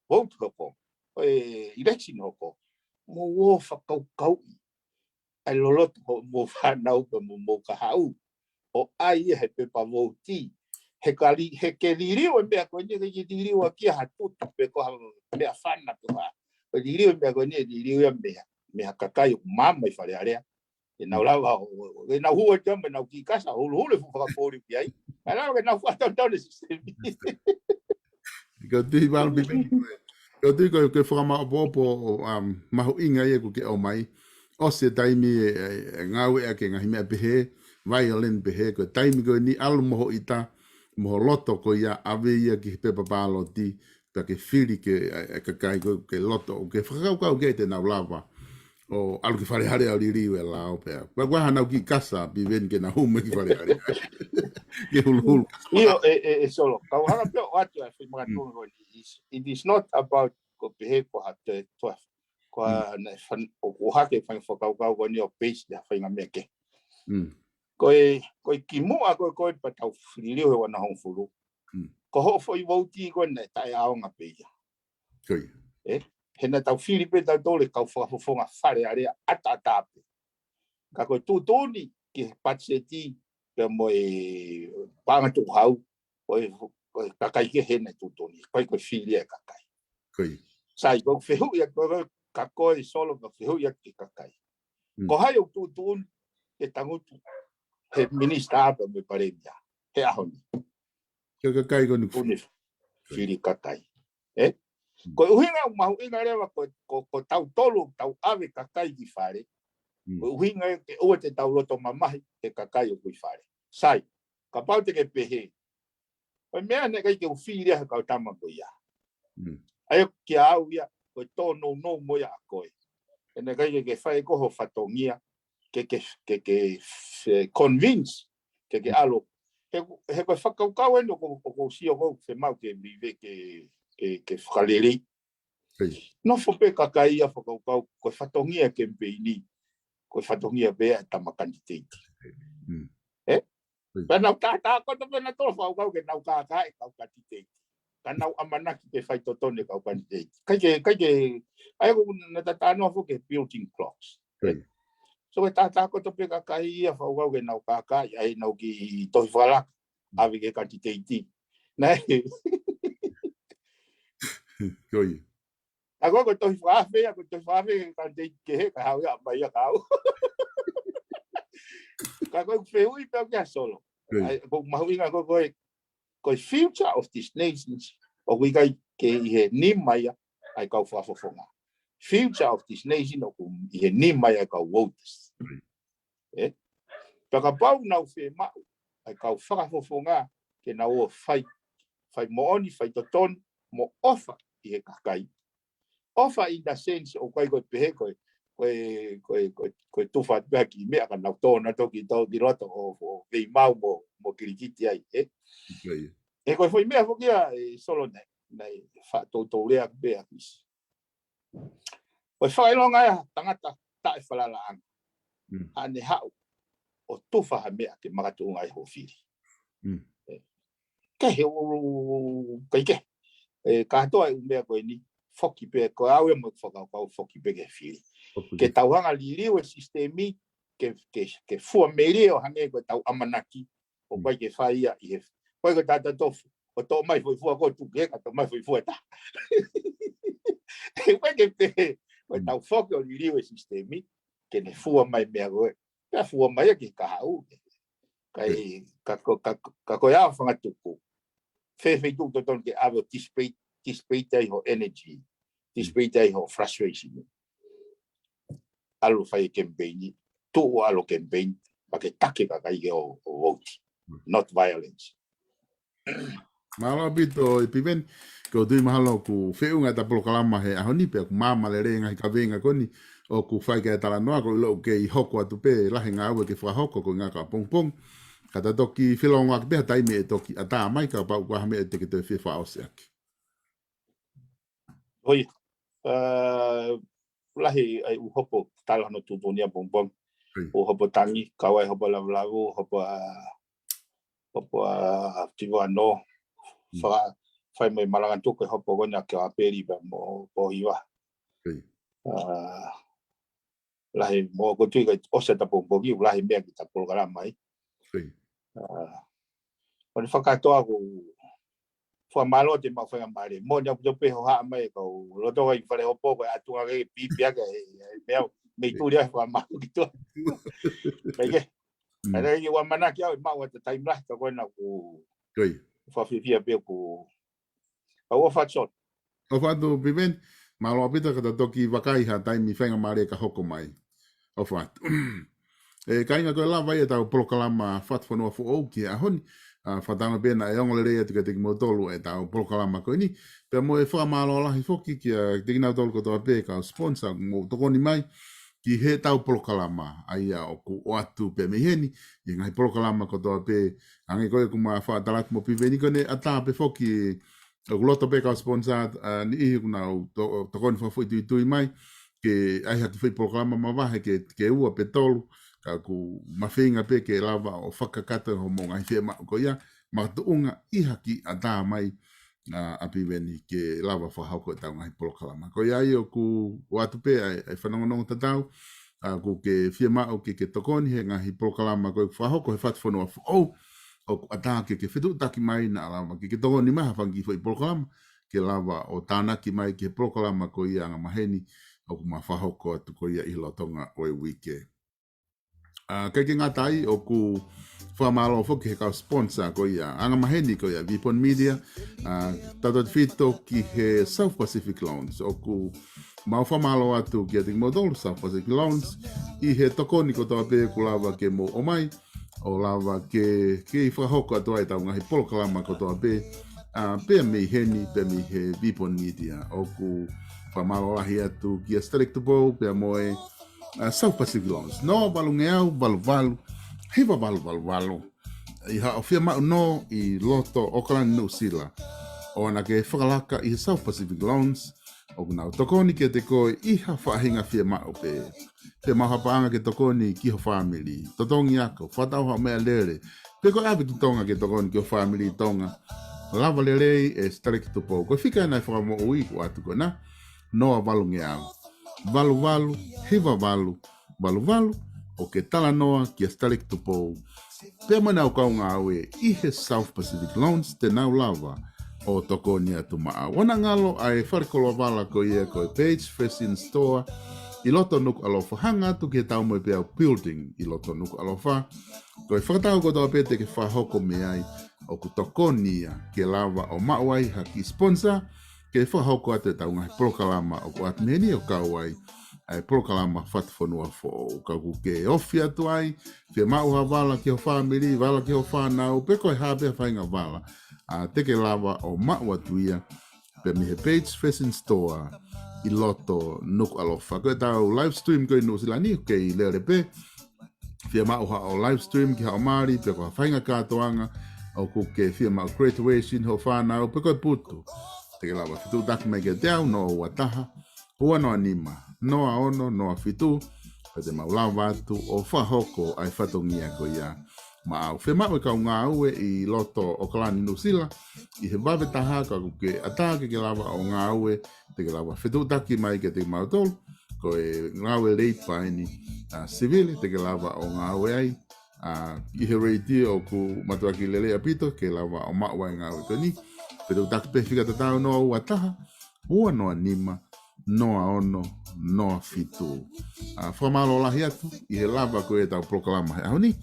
vote hoko, ʻo e election hoko, mo ō fakakaukauʻi ʻa e loloto hoʻomo fānau pea mo mo kahaʻu, ʻo ʻai ia he pepa vouti, he ka li, he ke liliu e meʻa ko eni, ke liliu ʻaki ha tutu pe ko ha meʻa fana pe ko ha, ke liliu e meʻa ko eni, liliu ia mei ha, mei ha kakai ʻoku maama ʻi Fale Alea, ʻenau lava ʻo, ʻo, ʻenau hū atu mo ʻenau kiʻi kasa, huluhulu e fuʻu fakapōpuli ki ai. Ka lava ke nau fakatautau ʻene sisitemi. Ko e tui valo pipi. Ko e tui ko e, ko e fakamāʻopoʻopo ʻo, um, mahuʻinga ia ʻoku ke ʻomai. ʻOsi e taimi e, e, e ngāueʻaki e ngaahi meʻa pehē, violent pehē, ko e taimi ko eni ʻalu mo ho ʻita, mo ho loto ko ia, ʻave ia ki he pepa pāloti, pea ke fili ke, e, e kakai ko ē ke loto, ke fakakaukau ki ai te nau lava ʻo ʻalu ki Fale Alea ʻo liliu e lao pea. Pea ko e hā ʻenau kiʻi kasa, piveni ke nau hū mai ki Fale Alea. Ke huluhulu. ʻIo, ʻe, ʻe, ʻe Solo. Kau hanga pē ʻo ʻoatu ʻa e fai makatunga ko eni. It is, it is not about ko pehē ko ha te, to, ko ha naʻe fan, ʻoku hake fai fakakaukau ko eni ʻo base ʻi ha faʻahinga meʻa kehe. Ko e, ko e kimuʻa ko ē, ko ē pea tau liliu he ua noa hongofulu. Ko hoʻo foʻi vouti ko ē naʻe taʻeʻaonga pē ia. ʻE, he naʻa tau fili pē tautolu e kau fakafofonga Fale Alea ʻataʻatā pē. Ka ko e tuʻutuʻuni ki he patiseti pea mo e paʻanga tukuhau, ko e, ko e kakai kehe naʻe tuʻutuʻuni, ko e, ko e fili e kakai. Sai, ko e fehuʻi atu ko ē, ka ko e Solo ko e fehuʻi atu ki he kakai. Ko hai ʻoku tuʻutuʻuni ke tangutu he minisitā pea mo e palēmia he ʻaho ni? Ko e kakai ko eni. Tuʻutuʻuni fili kakai. ʻE? Ko e ʻuhinga ʻoku mahuʻinga leva ko, ko, ko tautolu, tau ʻave kakai ki fale. Ko e ʻuhinga ke ʻoua te tau loto mamahi he kakai ʻoku ʻi fale. Sai, kapau te ke pehē, ko e meʻa naʻe ʻikai ke u fili ia he kau tama ko ia. ʻA ia kia au ia, ko e tōnounou mo ia ʻa koe. ʻE naʻe ʻikai ke, ke fai ko ho fatongia, ke, ke, ke, ke, eh, convince, ke, ke ʻalu. He, he ko e fakakaukau eni ʻoku, ʻoku ou sio ko ē ʻoku fiemaʻu ke vive ke, ke, ke fakalelei. Nofo pē kakai ia fakakaukau, ko e fatongia kemipeini, ko e fatongia pē ʻa e tama kanititeiti. ʻE? Pea nau tātā koto pē nautolu fakakaukau ke nau kākaaʻi e kau kanititeiti. Ka nau ʻamanaki ke faitotonu e kau kanititeiti. ʻIkai ke, ʻikai ke, ʻa ia ko ē naʻa tau talanoa foki ki he building blocks. So ko e tātā koto pē kakai ia fakakaukau ke nau kākaaʻi ʻa ʻenau kiʻi tohi fakalaka ʻave ki he kanititeiti. Naʻe. Ka ko e, ko e tohi fakaafe ia, ko e tohi fakaafe ke kanititeiti kehe, ka haʻu ia mai ia kau. Ka ko e fehuʻi pē au kia Solo. ʻA ia, ʻoku mahuʻinga ko e, ko e, ko e future of this nation, ʻoku ʻikai ke ʻi he nima ia ʻa e kau fakafofonga. Future of this nation, ʻoku ʻi he nima ia ʻa e kau voters. ʻE? Pea kapau nau fiemaʻu ʻa e kau fakafofonga ke nau ō fai, fai moʻoni, fai totonu, mo ʻofa ʻi he kakai. ʻOfa in the sense ʻoku ʻikai ko e pehē ko e, ko e, ko e, ko e, ko e tufa atu pē ha kiʻi meʻa ka nau tō nautolu ki tō ki loto ʻo, ʻo veimau mo, mo kilikiti ai, ē? He ko e foʻi meʻa foki ia ʻe Solo naʻe, naʻe faʻa toutou lea pē ʻa Kisi. Ko e fakaʻilonga ia ha tangata taʻefalalaʻanga. Haʻane haʻu ʻo tufa ha meʻa ke makatuʻunga ai hoʻo fili. Ke he ʻo, ʻikai ke. ʻE, kātoa e ʻū meʻa ko eni, foki pē, ko au ia mo e fakakaukau foki pē ke fili. Ke tau hanga liliu e sisitemi, ke, ke, ke fua melie ʻo hangē ko e tau ʻamanaki, ʻoku ʻikai ke fai ia ʻi he, ʻoku ʻikai ko e tata tofu, ʻo toʻo mai foʻi fua ko tu ke ka toʻo mai foʻi fua ta. ʻOku ʻikai ke pehē, ko e tau foki ʻo liliu e sisitemi, ke ne fua mai meʻa ko ē. Pea fua mai ia ki he kahaʻu. Ka e, ka ko, ka, ka ko e ʻaho fangatuku. Fēfē tuku totonu ke ʻave ʻo dissipate, dissipate ai ho energy, dissipate ai ho frustration. ʻAlu fai campaign, tuʻu ʻalu campaign, pea ke taki kakai ke ō, ō vote. Not violence. Mālō ʻaupito ʻe Piveni, ko e tui mahalo ʻoku feʻunga ʻeta polokalama he ʻaho ni pea ʻoku māmā lelei ngaahi kaveinga ko eni, ʻoku fai ki ai e talanoa ko ʻilo ʻoku kei hoko atu pē, lahi e ngāue ke fakahoko ko e ngaahi ka pongipongi. Ka ta toki felongoaki pē ha taimi ʻe toki ʻatā mai kapau ʻoku ʻi ai ha meʻa te ke toe fie fakaʻosi ʻaki. Hoi, lahi ai ʻū hopo tala no tutunia pongipongi. ʻŪ hopo tangi, kau ai hopo lavulavu, hopo ʻa, hopo ʻa Tivo ʻAno. Faka, fai mai malanga tuku e hopo ko ena ke ʻa peli pea mo Pohiva. ʻA, lahi mo ko tui ka ʻosi ʻeta pongipongi, lahi meʻa ki ʻeta polokalama ai. ʻA, ʻo ne fakatoa ko fakamālō te mau faingamālie. Mo ni aku tope ho haʻa mai ka u loto ai fale hopo ko e ʻatunga ke pipi ake e, e, meʻa, mei tuli ai fakamālō ki tua. Mai ke. ʻA ia ke ua manaki au e mau ʻeta taimi lahi ka ko ena ku fakafifia pē ku. Au ʻofa atu Solo. ʻOfa atu Piveni, mālō ʻaupito ka ta toki vakai ha taimi faingamālie ka hoko mai. ʻOfa atu. ʻE kāinga ko e lava ia ʻetau polokalama Fatufonua Foʻou ki he ʻaho ni. ʻA, fakatauange pē naʻe ongo lelei atu kiate kimoutolu ʻetau polokalama ko eni. Pea mo e fakamālō lahi foki kiate kinautolu kotoa pē kau sponsor mo tokoni mai ki heʻetau polokalama. ʻA ia ʻoku ʻoatu pē mei heni, ʻi he ngaahi polokalama kotoa pē, hangē ko ia ʻoku ma faʻa tala atu mo Piveni ko ʻene ʻatā pē foki ʻoku loto pē kau sponsor, ʻa, niʻihi ʻoku nau to-, tokoni fakafoʻituitui mai, ke ʻai ha kiʻi foʻi polokalama mavahe ke, ke ua pe tolu, ka ʻoku ma feinga pē ke lava ʻo fakakakato homou ngaahi fiemaʻu ko ia, makatuʻunga ʻi ha kiʻi ʻatā mai, ʻa, ʻa Piveni ke lava fakahoko ʻetau ngaahi polokalama. Ko ia ai ʻoku ʻoatu pē ʻa e, ʻa e fanongonongo tatau, ʻa, ʻoku ke fiemaʻu ke, ke tokoni he ngaahi polokalama ko ē ʻoku fakahoko he Fatufonua Foʻou, ʻoku ʻatā ke, ke fetuʻutaki mai naʻa lava ke, ke tokoni mai ha fanga kiʻi foʻi polokalama, ke lava ʻo tānaki mai ki he polokalama ko ia angamaheni, ʻoku ma fakahoko atu ko ia ʻi he lolotonga ʻo e uike. ʻA, ʻikai ke ngata ai, ʻoku fakamālō foki he kau sponsor ko ia angamaheni ko ia Vipon Media, ʻa, tautautefito ki he South Pacific Loans. ʻOku mau fakamālō atu kiate kimoutolu South Pacific Loans, ʻi he tokoni kotoa pē ʻoku lava ke mou ʻomai, ʻo lava ke, ke fakahoko atu ai ʻetau ngaahi polokalama kotoa pē, ʻa, pea mei heni, pea mei he Vipon Media. ʻOku fakamālō lahi atu kia Stalek Tupou, pea mo e ʻa, South Pacific Loans. Noa valungeau, valu valu, hiva valu valu valu. ʻI haʻo fiemaʻu nō ʻi loto ʻAokalani Nuʻusila, ʻoua naʻa ke fakalaka ʻi he South Pacific Loans, ʻoku nau tokoni kiate koe ʻi ha faʻahinga fiemaʻu pē. Fiemaʻu ha paʻanga ke tokoni ki ho fāmili, totongi ako, fakatau ha meʻalele, pe ko e ʻave ki Tonga ke tokoni ki ho fāmili Tonga. Lava lelei ʻe Stalek Tupou. Ko e fika ena ʻe fakamoʻui ʻoku ʻoatu ko ena. Noa valungeau, valu valu, hiva valu, valu valu, ʻo ke talanoa kia Stalek Tupou. Pea mo ʻenau kau ngāue ʻi he South Pacific Loans te nau lava ʻo tokoni atu maʻau. ʻOua naʻa ngalo ʻa e fale koloa vala ko ia ko e Page Fashion Store ʻi loto Nukuʻalofa, hanga atu ki he Taumoepeau Building ʻi loto Nukuʻalofa. Ko e fakatau kotoa pē te ke fakahoko mei ai ʻoku tokoni ia ke lava ʻo maʻu ai ha kiʻi sponsor, ke fakahoko atu ʻetau ngaahi polokalama ʻoku ʻoatu mei heni ʻo kau ai ʻa e polokalama Fatufonua Foʻou. Ka ʻoku ke ofi atu ai, fiemaʻu ha vala ki ho fāmili, vala ki ho fānau, pe ko e hā pē ha faʻahinga vala, ʻa, te ke lava ʻo maʻu atu ia pē mei he Page Fashion Store ʻi loto Nukuʻalofa. Ko ʻetau live stream ko ē ʻi Nuʻusila ni, ʻoku kei lele pē. Fiemaʻu haʻo live stream ki haʻo mali, pe ko ha faʻahinga kātoanga ʻoku ke fiemaʻu, graduation ho fānau, pe ko e putu, te ke lava fetuʻutaki mai kiate au, noa ua taha, ua noa nima, noa ono, noa fitu, pea te mau lava atu ʻo fakahoko ʻa e fatongia ko ia maʻau. Fiemaʻu e kau ngāue ʻi loto ʻAokalani, Nuʻusila, ʻi he vave taha, ka ʻoku ke ʻatā ke ke lava ʻo ngāue, te ke lava fetuʻutaki mai kiate kimautolu. Ko e ngāue late pē eni, ʻa, sivile, te ke lava ʻo ngāue ai, ʻa, ʻi he lētio ʻoku mātuʻaki lelei ʻaupito, ke lava ʻo maʻu ai e ngāue ko eni. Fetuʻutaki pē, fika tatau, noa ua taha, ua noa nima, noa ono, noa fitu. ʻA, fakamālō lahi atu ʻi he lava ko ē ʻetau polokalama he ʻaho ni.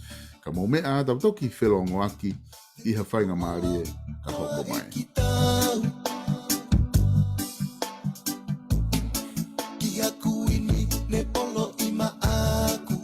Ka mou meʻa ā, tau toki felōngoaki ʻi ha faingamālie ka hoko mai. Ki ha kuini ne polo ʻi maʻaku.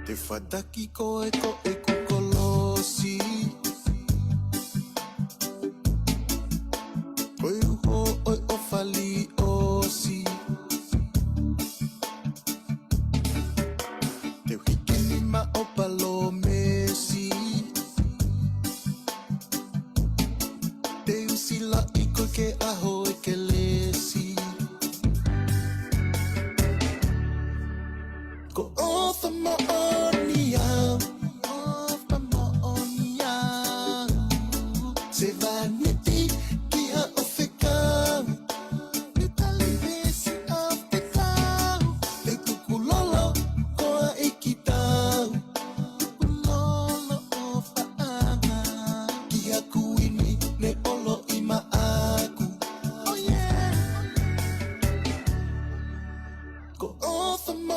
Te fataki koe ko ʻeku kolosi. Ko e uho ʻo e ʻofa liʻosi. Te u hiki nima ʻo palōmesi. Te u silaʻi koe ki he ʻaho ʻo e kelesi. Ko ʻOfa moʻoni au, ʻOfa moʻoni au. Sevāniti ki haʻo fekau. Te u tali pesi ʻa fekau. Te u tukulolo ko ʻEiki tau. Tukulolo ʻo faʻanga. Ki ha kuini ne polo ʻi maʻaku. Oh yeah. Ko ʻOfa mo